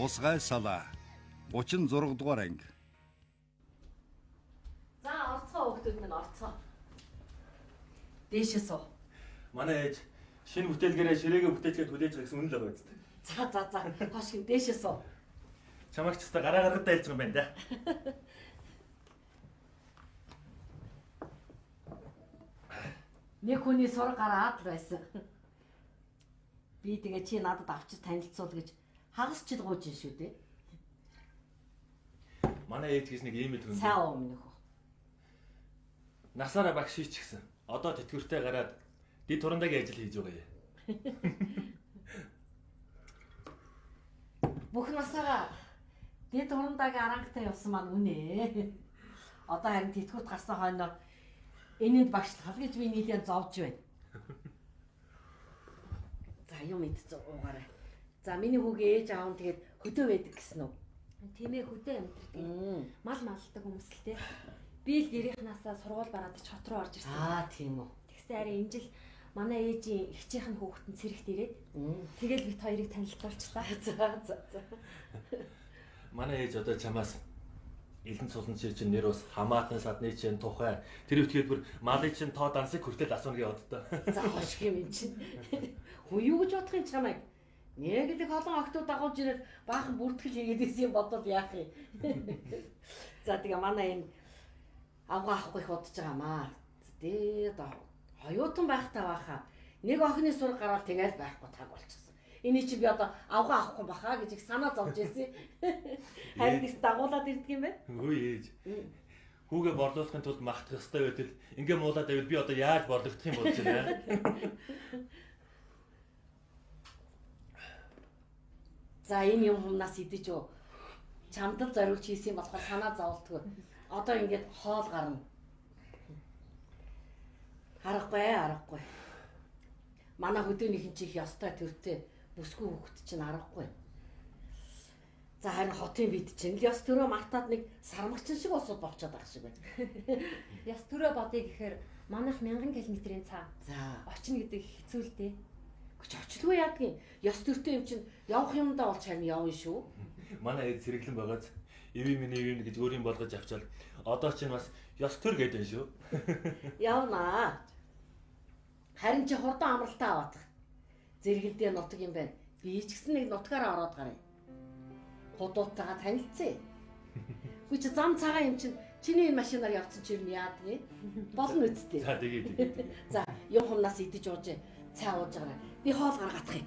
Тусгай салаа 36 дугаар анги. За орцгоо хүүхдүүд минь орцгоо. Дээшээ суу. Манай ээж шинэ бүтээлгээрээ ширээгээ бүтээлгээд хүлээж байгаа гэсэн үнэн л байгаа биз дээ. За за за. Хоош гин дээшээ суу. Чамайг ч өстой гараа гаргад айлж байгаа юм байна да. Нэг хүний сураг гараад л байсан. Би тэгээ чи надад авчиж танилцуул гэж хагас жил гуйж шүү дээ. Манай ээж гэж нэг ийм л хүн. Сайн уу минь нөхөө. Насаараа багш хийчихсэн. Одоо тэтгэвртэй гараад дэд турандагийн ажил хийж байгаа юм. Бүх насаараа дэд турандагийн арангтай явсан маань үнэ. Одоо харин тэтгэврт гарсан хойноо энэнд багшлах гэж би нийлэн зовж байна. За юм идсэн уугаарай. За миний хүүгийн ээж аав нь тэгээд хөдөө байдаг гэсэн үү? Тийм ээ, хөдөө амьдардаг. Мал малдаг хүмүүс л те. Би л гэрийнхнаасаа сургууль бараад ч хот руу орж ирсэн. Аа тийм үү. Тэгсэн арай энэ жил манай ээжийн эгчийнх нь хүүхэд нь цэрэгт ирээд тэгэл бит хоёрыг танилцуулчлаа. За за за. Манай ээж одоо чамаас Элдэн сулан чинь нэр ус хамаатан садны чинь тухай тэр үтгэл бүр малын чинь тоо дансыг хүртэл асууна гэж боддоо. За хошиг юм эн чинь. Хүн юу гэж бодох юм чамайг? Нэг л их олон октод дагуулж ирээд баахан бүртгэл хийгээд исэн юм бодвол яах юм. За тэгээ манай энэ авгаа авахгүй их удаж байгаа маа. Дээд оюутан байхдаа баха. Нэг охины сураг гараад тэгэл байхгүй таг болчихсон. Эний чи би одоо авгаа авахгүй баха гэж их санаа зовж ирсэн. Харин их дагуулад ирдэг юм байна. Хөөе ээж. Хүүгээ борлуулахын тулд махтах ёстой байтал ингээ муулаад байвал би одоо яаж борлогдох юм болж байна. За энэ юм хумнаас идэж юу? Чамдал зориулж хийсэн болохоор санаа зовлтгүй. Одоо ингээд хоол гарна. Харахгүй аргагүй. Манай хөдөөнийхэн чи их ёстой төртэй бүсгүй хүүхэд чинь аргагүй. За харин хотын бид чинь л ёс төрөө мартаад нэг сармагчин шиг усуд болчиход байх шиг байна. Ёс төрөө бодъё гэхээр манайх 1000 км-ийн цаа. За очино гэдэг хэцүү л дээ. Гэвч очлгүй яадгийн. Ёс төртэй юм чинь явах юмдаа болж харин явна шүү. Манай ээж сэргэлэн байгааз эвийн минь эвийн гэж өөрийн болгож авчаал одоо чинь бас ёс төр гэдэг юм шүү. Явнаа. Харин чи хурдан амралтаа аваадах. Зэрэгэлдээ нутаг юм байна. Би ч гэсэн нэг нутгаараа ороод гаръя. Худууттайгаа танилцъя. Үгүй чи зам цагаан юм чинь чиний энэ машинаар явцсан чи юу яадгийг болно үсттэй. За тэгээ тэгээ. За юм хумнаас идэж ууж цай ууж байгаарай. Би хоол гаргаадах юм.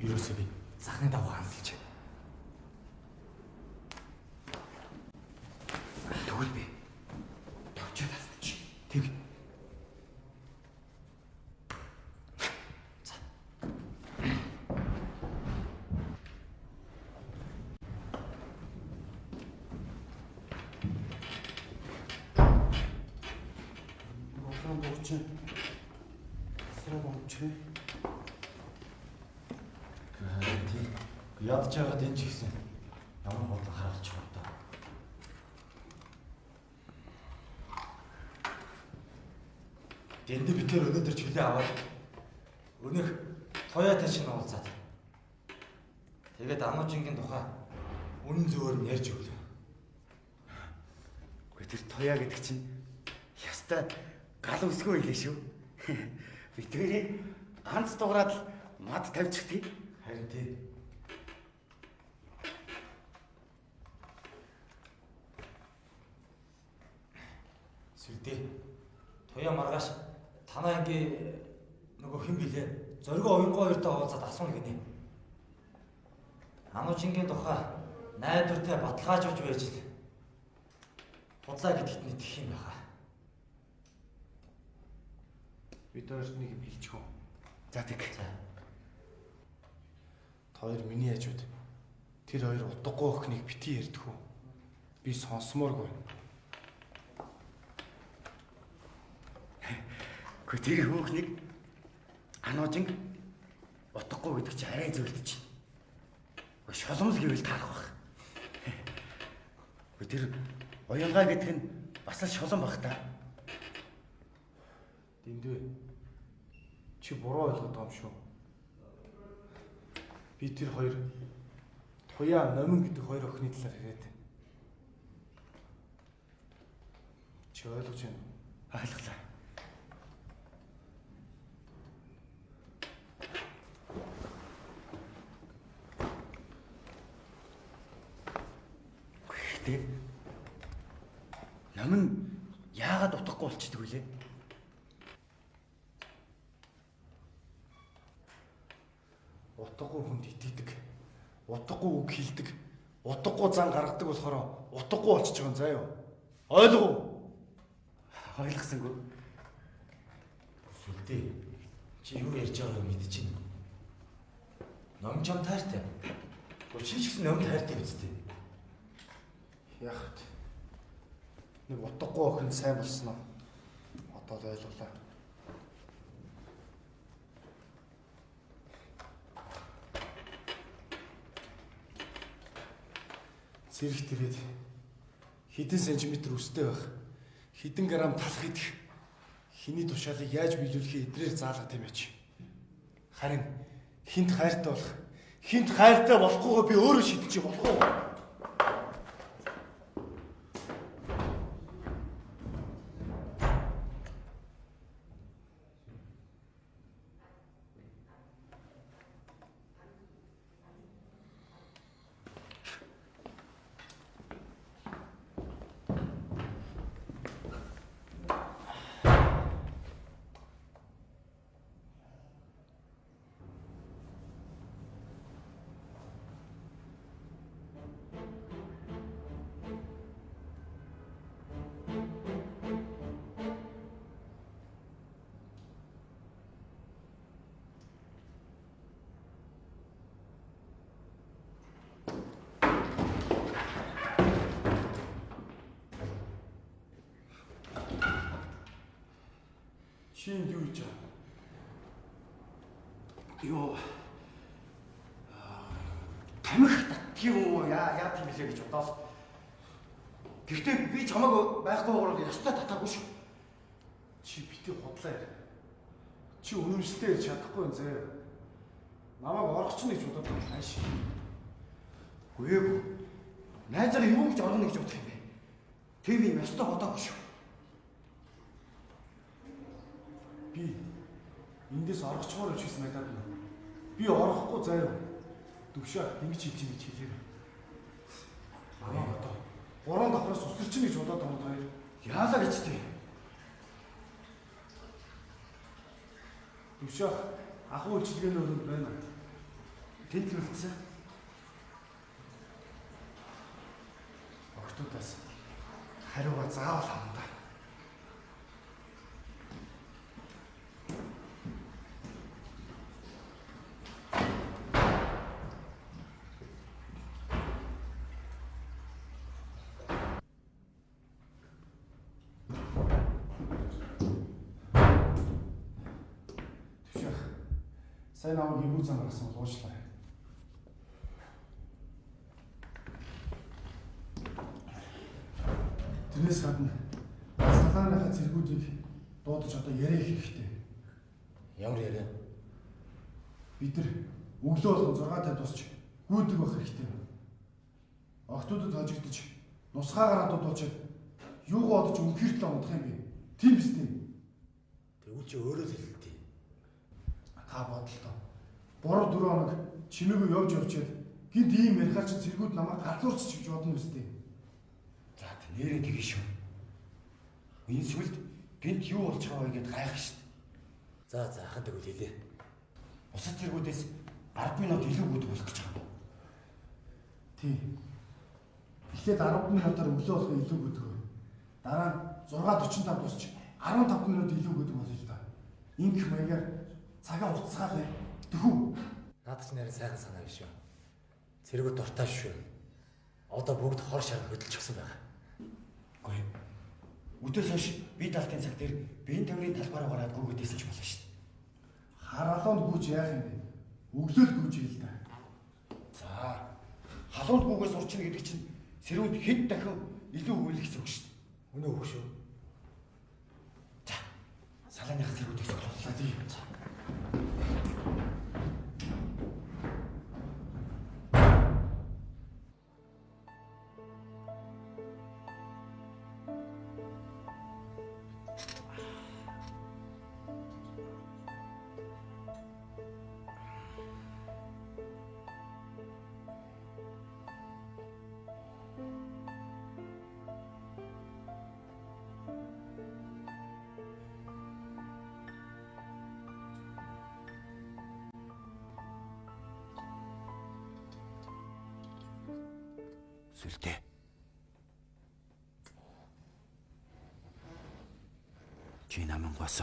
Ерөөсөө би захны дагуу хансалж байна. Тэгвэл би товчоод хасчих. Тэг. За. Улаан буучин. Сараа буучин. Ядж байгаад энэ ч гэсэн ямар бодлого харуулчих вэ даа. Дэндэ битээр өнөөдөр чөлөө аваад өнөөх Туяатай чинь уулзаад. Тэгээд Ануужингийн тухай үнэн зөвөөр нь ярьж өглөө. Үгүй тэр Туяа гэдэг чинь ястай гал өсгөө илээ шүү. Бид хоёрыг ганц дугаараад л мад тавьчихдаг. Харин тий. Сүлдээ. Туяа маргааш танаа ингээ нөгөө хэн билээ? Зориго оюнгоо хоёртой уулзаад асууна гинэ. Ануужингийн тухай найдвартай баталгаажуулж байж л худлаа гэдэгт нь итгэх юм байхаа. Бид хоёрт нэг юм хэлчих үү? За тэг. За. Та хоёр миний хажууд тэр хоёр утгагүй охиныг бити ярьдгүү. Би сонсомооргүй. Гэхдээ тэр хөөхнийг Ануужинг утгагүй гэдэг чи арай зөвлөдөж. Шоломл гэвэл таарах байх. Гэхдээ тэр уянгаа гэдэг нь бас л шолом байх та. Дэндүү. Чи буруу ойлгоод байгаа юм шүү. Би тэр хоёр Туяа Номин гэдэг хоёр охины талаар яриад байна. Чи ойлгож байна уу? Ойлголоо. Гэхдээ Номин яагаад утгагүй болчихдөг вүлээ? Утгагүй хүнд итгэдэг. Утгагүй үг хэлдэг. Утгагүй зан гаргадаг болохоор утгагүй болчихж байгаа юм заа юу? Ойлгов уу? Ойлгосонгүй. Сүлдээ. Чи юу ярьж байгааг мэдчихэв. Ном чам таартай. Чи ч гэсэн номд хайртай биз дээ. Яах вэ? Нэг утгагүй охин сайн болсон уу? Одоо л ойлголаа. Цэрэгт ирээд хэдэн сантиметр өстэй байх, хэдэн грамм талх идэх, хэний тушаалыг яаж биелүүлэхээ эдрээр заалгад юм яч. Харин хинт хайртай болох, хинт хайртай болохгүйгээ би өөрөө шийдчих болох уу? Чи энд юу хийж байгаа? Юу? Тамхи татчих юм уу? Яа тийм билээ гэж бодоол. Гэхдээ би чамайг байхгүйгээр ёстой татаагүй шүү. Чи бити худлаа яар. Чи үнэмшилтэй ярьж чадахгүй юм зэ. Намайг оргоч нь гэж бодоод байна хааш. Үгүй ээ. Найзаараа юу гэж оргоно гэж бодох юм бэ? Тийм юм ёстой бодоогүй шүү. Би эндээс оргочгоор явж гисэн надад нь. Би орохгүй заяа. Төвшөө ингэж хэлж ингэж хэлээрэй. Намайг одоо 3 давхраас усэрчин гэж бодоод байгаа юм хоёр. Яалаа гэж тий. Төвшөө ахуй үйлчилгээний өрөөнд байна. Тэнд л үлдсэн. Охтуудаас хариугаа заавал авна да. Сайн намайг эвгүй зам гаргасан бол уучлаарай. Тэрнээс гадна салааныхаа цэргүүдийг дуудаж одоо яриа хийх хэрэгтэй. Ямар яриа? Бид нар өглөө болгон 6:50 тусч гүйдэг байх хэрэгтэй. Охтуудад хожигдож нусгаагаар дуудуулчаад юугаа одож үнэхээр л унах юм бэ? Тийм биз дээ. Тэгвэл чи өөрөө л хэлдэг. Та бодлоо. 3-4 хоног чимээгүй явж явчаад гинт ийм ярихаар чи цэргүүд намайг галзуурч гэж бодно биз дээ. За нэрээ тэгэн шүү. Энэ сүлд гинт юу болж байгаа вэ гэд гайх шүү. За ахын тэгвэл хэлээ. Бусад цэргүүдээс 10 минут илүү гүйдэг болох гэж байгаа юм. Тийм. Эхлээд 10 минутаар өглөө болгон илүү гүйдэг. Дараа нь 6:45 тусч 15 минут илүү гүйдэг болно л да. Ингэх маягаар цагаа уцгаалаа. Тэхүү. Надад ч нэрээ сайхан санаа биш үү. Цэргүүд дуртай шүү. Одоо бүгд хор шар хөдөлчихсөн байгаа. Үгүй. Өдөөс хойш би талтын цаг дээр биеийн тамирын талбай руу гараад гүйгээдсэн ч болно шүү дээ. Харалуунд гүйж яах юм бэ? Өглөө л гүйж ийл да. За. Халуунд гүйгээ сурчна гэдэг чинь сэрүүд хэд дахин илүү үйлэх зүг шүү дээ. Үнэ үг шүү. За. Салааныхаа цэргүүдийг цуглууллаа тий. За. Сүлдээ. Чи намангаас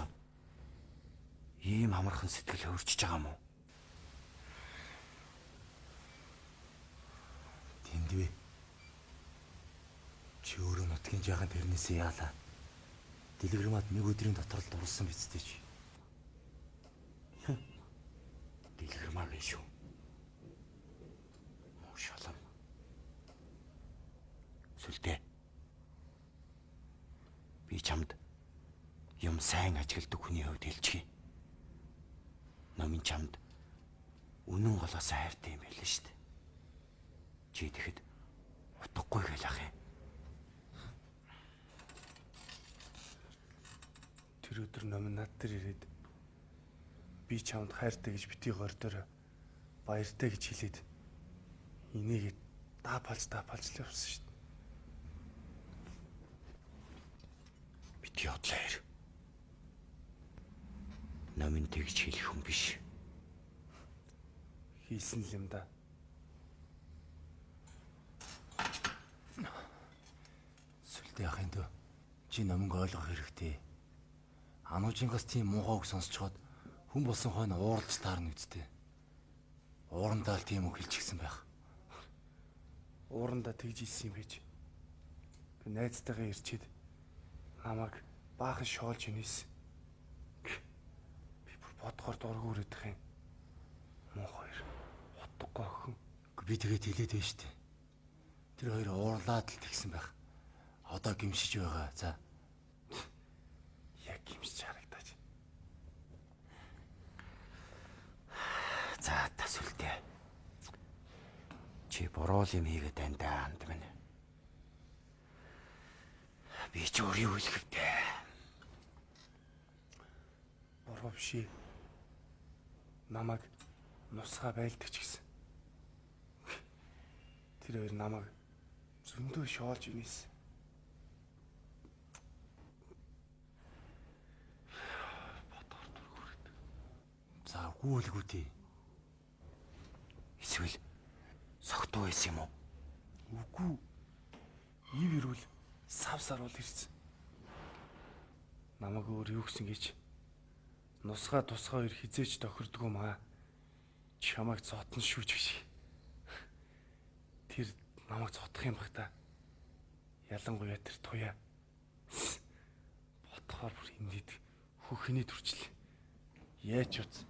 ийм амархан сэтгэл хөрчиж байгаа юм уу? Тэндвэ. Чи өөрөө нутгийн жаахан тэрнээсээ яалаа. Дэлгэрмад нэг өдрийн дотор л дурлсан биз дээ чи. Дэлгэрмаа гэн шүү. Муу шалам. Сүлдээ. Би чамд юм сайн ажигладаг хүний хувьд хэлчихье. Номын чамд үнэн голоос хайртай юм байлаа шүү дээ. Чи тэгэхэд утгагүй гэл ах юм. Тэр өдөр номин над дээр ирээд би чамд хайртай гэж битгий гордорой баяртай гэж хэлээд энийгээ даапалж л явсан шүү дээ. Битгий бодлоо яар. Номин тэгж хэлэх хүн биш. Хийсэн л юм да. Сүлдээ ахын дөө. Чи номинг ойлгох хэрэгтэй. Ануужингаас тийм муухай үг сонсчоод хүн болсон хойно ууралж таарна үсттэй. Уурандаа л тийм үг хэлчихсэн байх. Уурандаа тэгж хэлсэн юм байж. Би найзтайгаа ирчээд намайг баахан шоолж инээсэн. Би бүр бодгоор дург үрээдэх юм. Муу хоёр утгагүй охин. Би тэгээд хэлээд байна штэ. Тэр хоёр уурлаад л тэгсэн байх. Одоо гимшиж байгаа. За. Яг гимшиж харагдаач. За тасүлдээ. Чи буруу юм хийгээд байна да анд минь. Би ч өөр юу хэлэх вэ? Буруу биш. Намайг нусгаа байлдаг ч гэсэн. Тэр хоёр намайг зөндөө шоолж инээсэн. Бодгоор дург хүрээд. За үгүй дээ. Эсвэл согтуу байсан юм уу? Үгүй. Ив ирвэл сав саруул ирсэн. Намайг өөр юу гэсэн гэж нусгаа тусгаа хоёр хизээч тохирдгоо маа. Чамайг зотно шүү ч гэж. Тэр намайг зотох юм бах та. Ялангуяа тэр туяа. Бодохоор бүр инээд хөхний төрчлээ. Яаж утсан?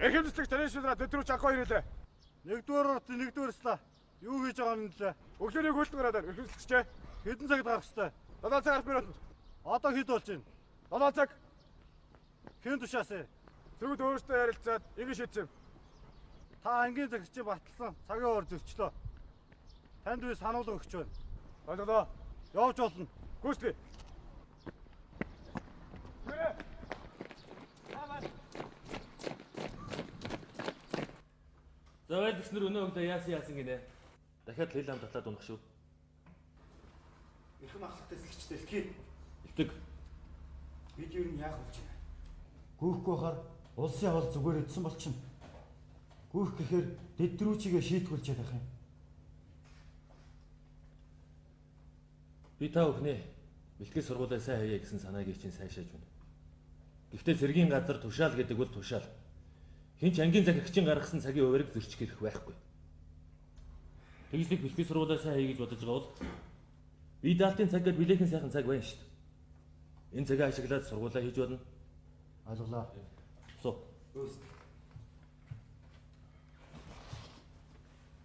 Эрхэмжлэг таны шудраа тэдрүү чанхаа ирээлээ. Нэгдүгээр урт нэгдүгээр сла. Юу хийж байгаа юм лээ? Өглөөний хөлт гараад байна. Эрхэмжлэгчээ. Хэдэн цагт гарах ёстой? 7 цаг 10 минутанд. Одоо хэд болж байна? 7 цаг. Хэн тушаасан? Зүгд өөртөө ярилцаад ингэж шийдсэн. Та ангийн загсчийг баталсан цагийн ор зөрчлөө. Танд би сануулга өгч байна. Ойлголоо. Явж болно. Гүйцэтгэе. За байлгч нар өнөө өглөө яасан гинэ. Дахиад хэл ам татлаад унах шүү. Эрхэм ахлах тэслэгчтэй элхий. Элдэг. Бид ер нь яах болж байна? Гүйхгүй хахаар улсын хавал зүгээр өдсөн болчихно. Гүйх гэхээр дэдрүүчигээ шийтгүүлчихэд байх юм. Би та бүхний бэлтгэл сургуулаа сайн хийе гэсэн санааг чинь сайшааж байна. Гэхдээ цэргийн газар тушаал гэдэг бол тушаал. Хэн ч ангийн захирагчийн гаргасан цагийн хуваарийг зөрчих эрх байхгүй. Тэгжлэх бэлтгэл сургуулаа сайн хийе гэж бодож байгаа бол би даалтын цаг гээд билээхэн сайхан цаг байна шүү дээ. Энэ цагаа ашиглаад сургуулаа хийж болно. Ойлголоо. Суу.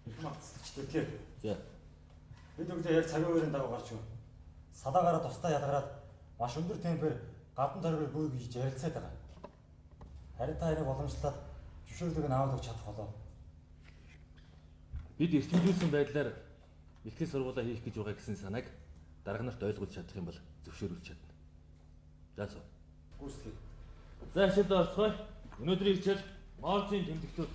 Эрхэм ахлах тий. За. Бид өглөө яг цагийн хуваарийн дагуу гарч байна. Салаагаараа тусдаа ялгараад маш өндөр темпээр гадна тойргоор бүү гэж ярилцаад байгаа. Харин та энийг уламжлалаад зөвшөөрлийг нь аваад өгч чадах болов. Бид эрчимжүүлсэн байдлаар Ихтгэл сургуулаа хийх гэж байгаа гэсэн санааг дарга нарт ойлгуулж чадах юм бол зөвшөөрүүлж чадна. За суу. Гүйцэтгэе. За хичээлдээ орцгоё. Өнөөдрийн хичээл Морзын тэмдэгтүүд.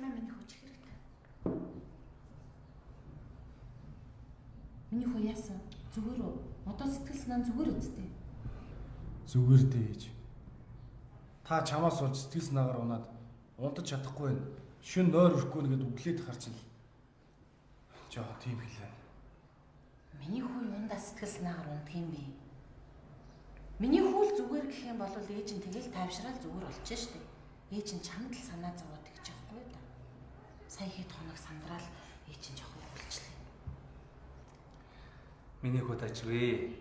Миний хүү чих хэрэгтэй. Миний хүү яасан? Зүгээр үү? Одоо сэтгэл санаа зүгээр үсттэй. Зүгээр дээ ээж. Та чамаас болж сэтгэл санаагаар унаад унтаж чадахгүй байна. Шүн нойр өрөхгүй нэгэд өглөөд харч л жоохон тийм хэлээ. Миний хүү юундаа сэтгэл санаагаар унтах юм бэ? Миний хүү л зүгээр гэх юм бол ээж нь тэгэл тайвшраал зүгээр болчих штэ. Ээж нь чамд л санаа зовоод тэгж явахгүй юу да. Сая хэд хоног сандраал ээж нь жоохон өвлчлээ. Миний хүү тажгүй.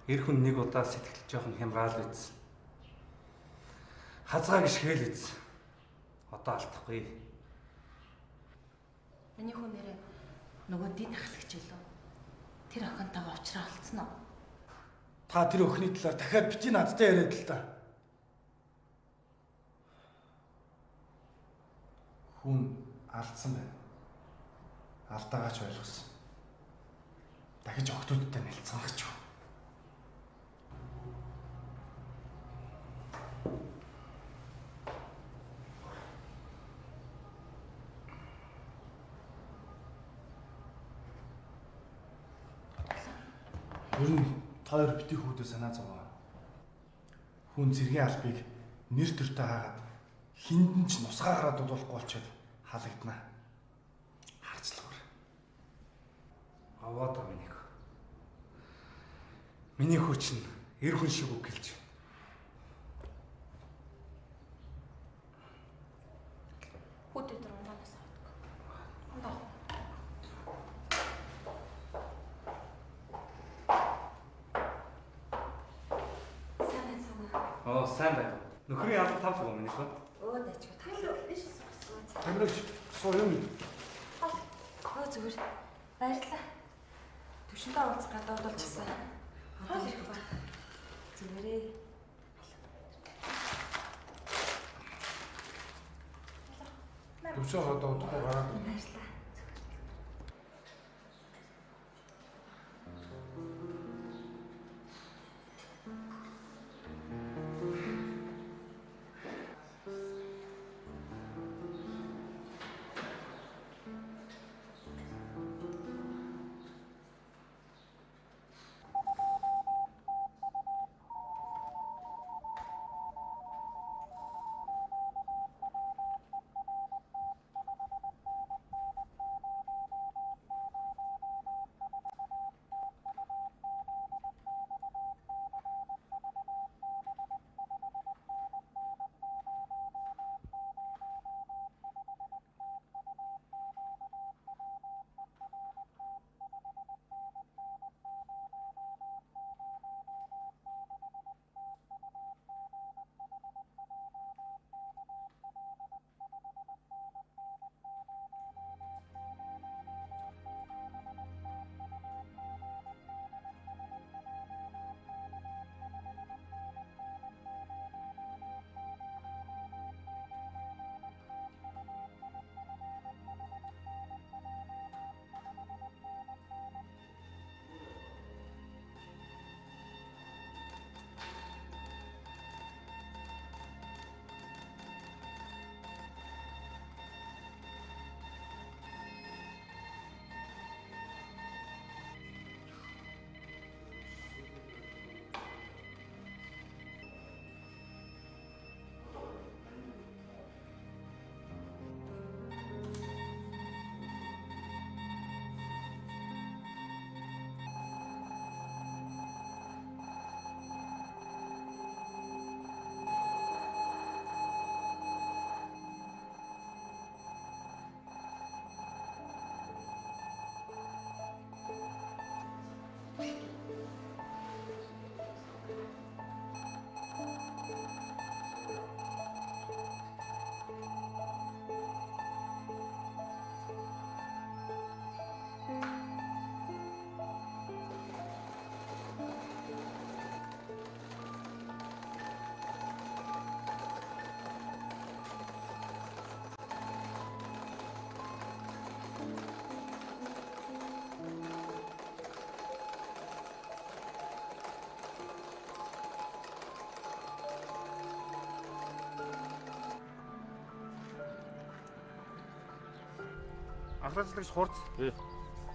Эр хүн нэг удаа сэтгэл жоохон хямраал үз. Хазгаа гიშгээл үз. Одоо алдахгүй. Миний хүү нэрээ нөгөө дид ахлагч үлээ. Тэр охинтойгоо уулзраа олцсон уу? Та тэр охины талаар дахиад бити надтай яриад л та. Хүн алдсан байна. Алдаагаа ч ойлгосон. Дахиж охтуудтай нэлцэн гэж юу. Ер нь та хоёр бити хүүдээ санаа зовоо. Хүн цэргийн албыг нэр төртөө хаагаад хиндэн ч нусгаагаараа дуудуулахгүй болчиход халагдана. Харцлагаар. Аваад миний хүү. Миний хүү чинь эр хүн шиг үг гэлж. Хүүдээ тэр унаанаас авдаг. Ундаа. Сайн байна санаа. Оо сайн байна. Нөхрийн алба тавлаг юм миний хүү. Өө дайчгүй тавлаг. Иш суусан. Тамирч суу юм. Өө зүгээр. Баярлалаа. Төвшөндөө уулзах гадаа дуудуулчихсан. Одоо ирэх ба. Зүгээрээ. Төвшөө одоо удахгүй гараад. Баярлалаа. Ахлацлагч хурц.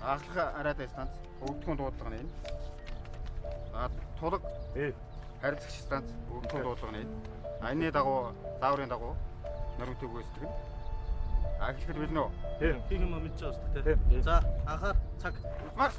Ахлах арайтай станц. Өгдөхөн дуудлага нь энэ. За тулаг. Харилцагч станц. Өгдөхөн дуудлага нь энэ. А энэний дагуу зааврын дагуу нөрөгдөг гүйцэтгэх нь. А эхлэхэд бэлнэ үү? Тийм. Хийх юм мэдж байгаа шүү дээ. За анхаар цаг. Марш.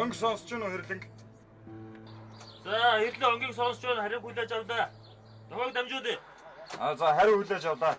Өнг сонсч гэнэ үү хэрлэнг? За, хэрлэн өнгийг сонсч байна. Хариу хүлээж авлаа. Дохойг дамжуулъя. А за хариу хүлээж авлаа.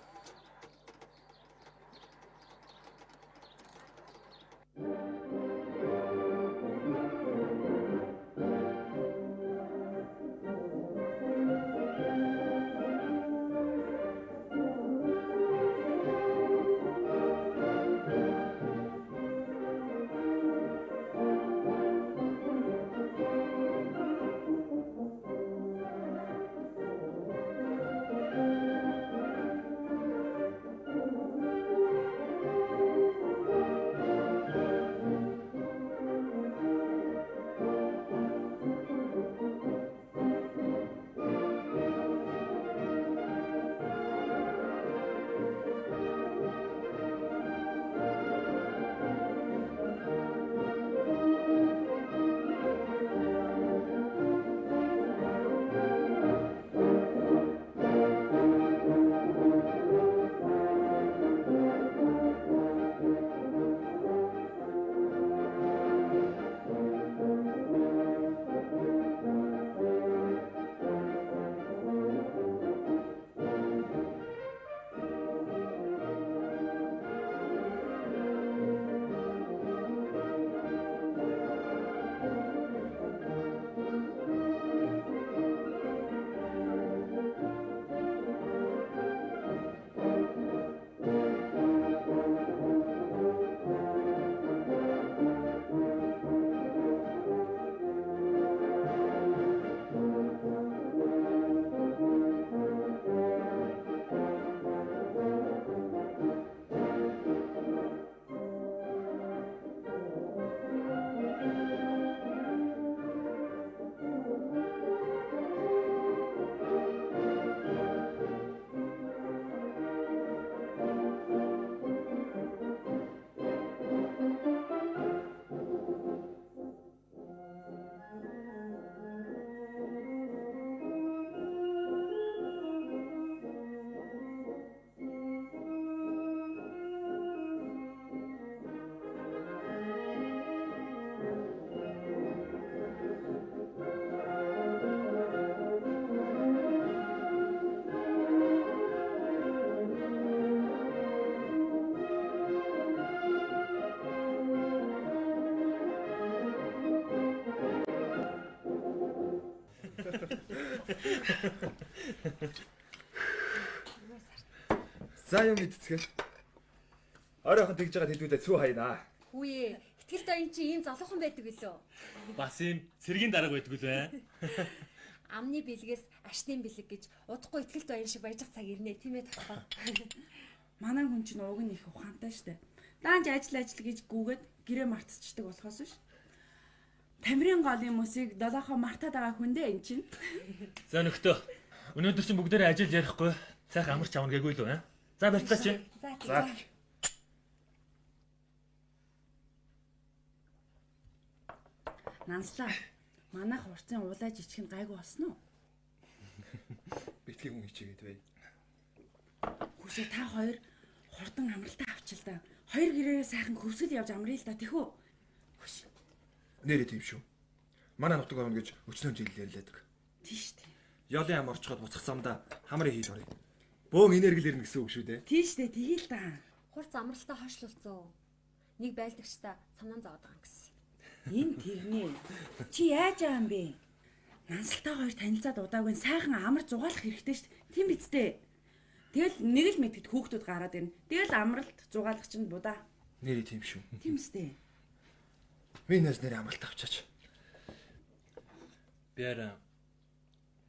За юм идцгээл. Оройхон тэгж байгаа тэдүүдээ цүү хайнаа. Хүүе, ихтгэл доо эн чинь ийм залуухан байдаг билүү? Бас ийм цэргийн дарга байдаг билүү? Амны бэлгээс ашны бэлэг гэж удахгүй ихтгэл доо энэ шиг баяжих цаг ирнэ, тийм ээ тахаа. Манай хүн чинь уг нь их ухаантай штэ. Даанч ажил ажил гэж гүгээд гэрээ мартчихдаг болохоос ш. Тамирын голын мөсийг долоохоо мартаад байгаа хүн дээ эн чинь. За нөхдөө. Өнөөдөр чинь бүгдээрээ ажил ярихгүй. Сайхан амарч авна гээгүй лүү? За барьцаа чи. За. Нанслаа. Манайх урцын уулааж ичих нь гайгүй болсон уу? Битгий хүн хичээгээд бай. Хүүсээ та хоёр хурдан амралтаа авчил та. Хоёр гэрээрээ сайхан хөвсгөл явж амрая л да тэхүү. Хөш. Нэрээ тийм шүү. Манай нутаг орно гэж өчнөө жил ярьлаадаг. Тийм шүү дээ. Ёлын ам орчход буцах замдаа хамрын хийж оръё. Бөөн энерги л ирнэ гэсэн үг шүү дээ. Тийм шүү дээ. Тгий л да. Хурц амралтаа хойшлуулсан. Нэг байлдагчтай санаан зовоод байгаа юм гэсэн. Энэ тэгнэ. Чи яаж байгаа юм бэ? Нансалтай хоёр танилцаад удаагүй сайхан амар зугаалах хэрэгтэй шүү дээ. Тийм биз дээ. Тэгэл нэг л мэтгэд хүүхдүүд гараад ирнэ. Тэгэл амралт зугаалгач нь будаа. Нэрээ тийм шүү. Тийм үстэй. Би нээс нэрээ амралт авчаач. Би арай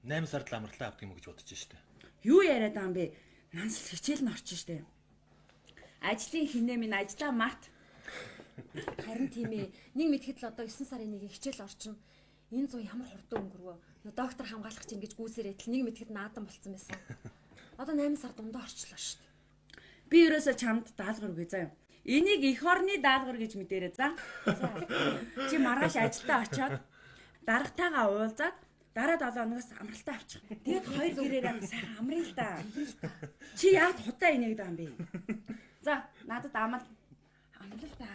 8 сард л амралтаа авдаг юм гэж бодож штэ. Юу яриад байгаа юм бэ? Нансал хичээл нь орчин штэ. Ажлын хинээ минь ажлаа март. Харин тийм ээ. Нэг мэтгэд л одоо 9 сарын 1-ний хичээл орчин. Энэ зуу ямар хурдан өнгөрвөө. Доктор хамгаалах чинь гэж гүйсээр идэл нэг мэтгэд наадам болцсон байсан. Одоо 8 сар дундаа орчлоо штэ. Би ерөөсөө чамд даалгавар өгье заа. Энийг эх орны даалгавар гэж мэдээрэй за. Чи маргааш ажилдаа очиод даргатайгаа уулзаад дараа 7 хоногоос амралтаа авчих. Тэгээд хоёр гэрээрээ сайхан амрыг л да. Чи яад худаа инээгээд байгаа юм бэ? За надад амал амлал да.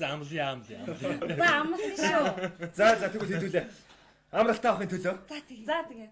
За амлая амлая амлая. За амлана шүү. За за тэгвэл хэдүүлээ. Амралтаа авахын төлөө. За тэгээ. За тэгээ.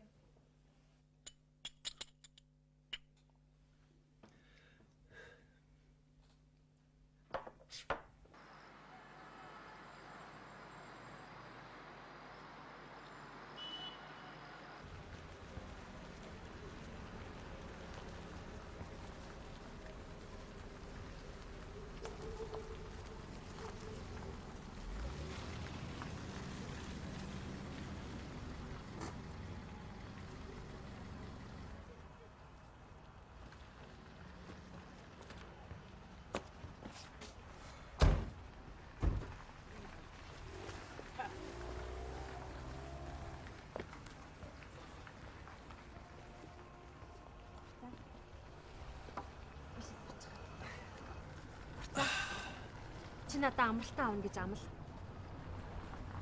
Чи надаа амралтаа авна гэж амл.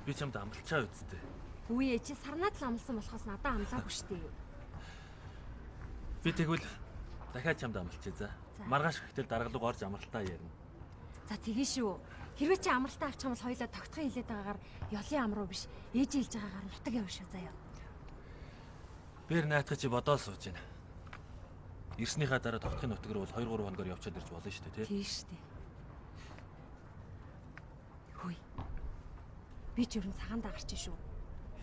Би чамд амлчаа үсттэй. Үгүй ээ, чи сарнаад л амлсан болохоос надаа амлаагүй шүү дээ. Би тэгвэл дахиад чамд амлчээ за. Маргааш гэтэл дарга руу орж амралтаа ярина. За тэгье шүү. Хэрвээ чи амралтаа авчих юм бол хоёлаа тогтхон хилээд байгаагаар ёлын амруу биш, ээж хэлж байгаагаар нутаг явна шүү заяа. Бэр наатах чи бодоол сууж байна. Ирснийхаа дараа тогтхын нутаг руу бол 2 3 хоногор явчаад ирж болно шүү дээ, тий? Тийм шүү дээ. Хөөе. Би ч ерөн цагаан дагарч шүү.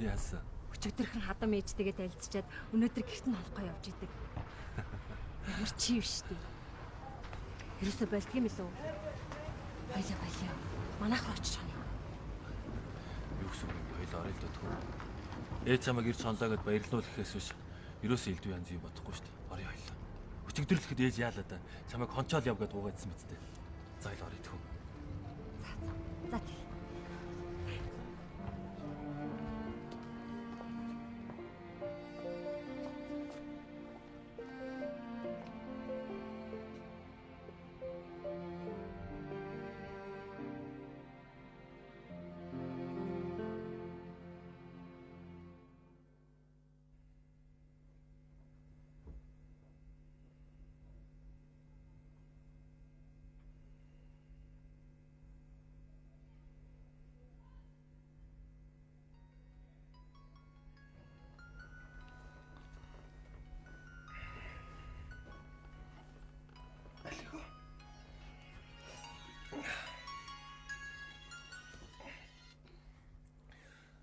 Яасан? Өчигдөрхөн хадам ээжтэйгээ танилцчиад өнөөдөр гэрт нь хонох явж идэг. Ямар чи биш дээ. Ерөөсө болдго юм лөө. Хоёлаа баялаа. Манайх руу очиж хонё. Юу гэсэн юм бэ? Хоёлаа орё л дөө. Ээж чамайг ирж хонлоо гэд баярлуул гэхээс биш. Ерөөсө элдв янз юм бодохгүй шүү дээ. Орё хоёлаа. Өчигдөрлөхэд ээж яалаа да. Чамайг хончоол яв гэд дуугаадсан мэт дээ. За хоёлаа орё тхүү. За за. За тий.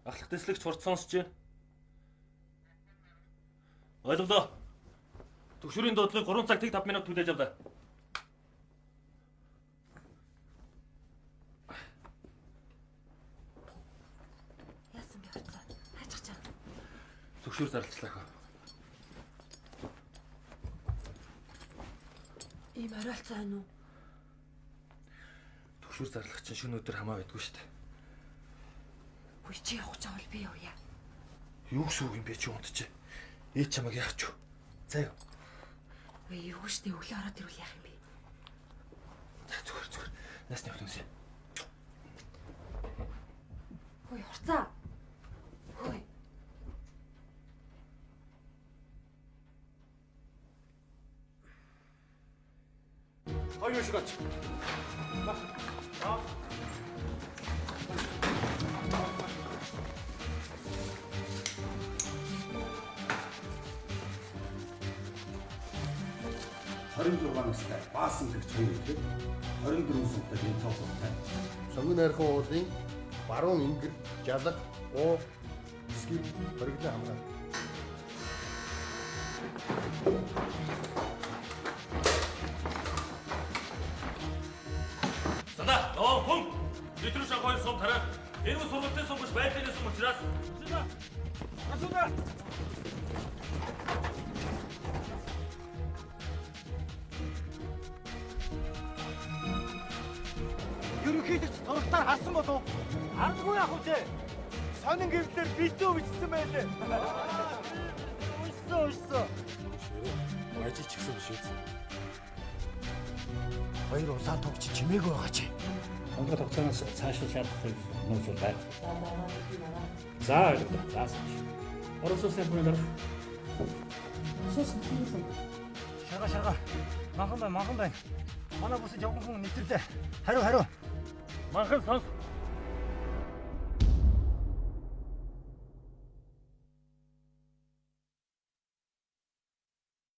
Ахлах дэслэгч хурц сонсч. Ойлголоо. Төгшөрийн дуудлагыг 3 цаг 5 минут хүлээж авлаа. Яасан бэ хурцаа? Хаачих чаа. Төгшөр зарлчлаа хөө. Ийм оройлцоо байна уу? Төгшөр зарлах чинь шөнө өдөр хамаа байдгүй шүү дээ. Үгүй чи явах чавал би явъя. Юу гэсэн үг юм бэ чи унтчих. Ээж чамайг яах ч вэ? За юу. Үгүй юу штэ өглөө ороод ирвэл яах юм бэ? За зүгээр зүгээр. Насны хувьд үсэ. Хөөе хурцаа. Хөөе. Хоёр шиг ач. настай Баасан гэгч хоёр ихэд 24 сумтай бензоолтой. Сонгон найрхан уулын баруун ингэр, жалга, уу эсгийг хориглон хамгаална. Санаа, ноо хүн. Нэвтрүүлж авах хоёр сум тараад энэ сургалтын сум биш байдлын сум учраас. Асууна. Ерөнхийлөгч турагтаар харсан болов? Хардгүй яах вэ? Сонин гэвлээр видео бичсэн байлээ. Уншсан уншсан. Ажил ч гэсэн биш үү? Хоёр улаан туг чи чимээгүй байгаа чи. Хонгод хугацаанаас цаашаа шаардлагатай нууц бол байг. За ойлголоо. За санаж. Орос улсын албаны дарга. Сус сус. Шарга шарга. Манхан бай, манхан бай. Манай бүсэд явган хүн нэвтрлээ. Хариу хариу. Манхан сонс.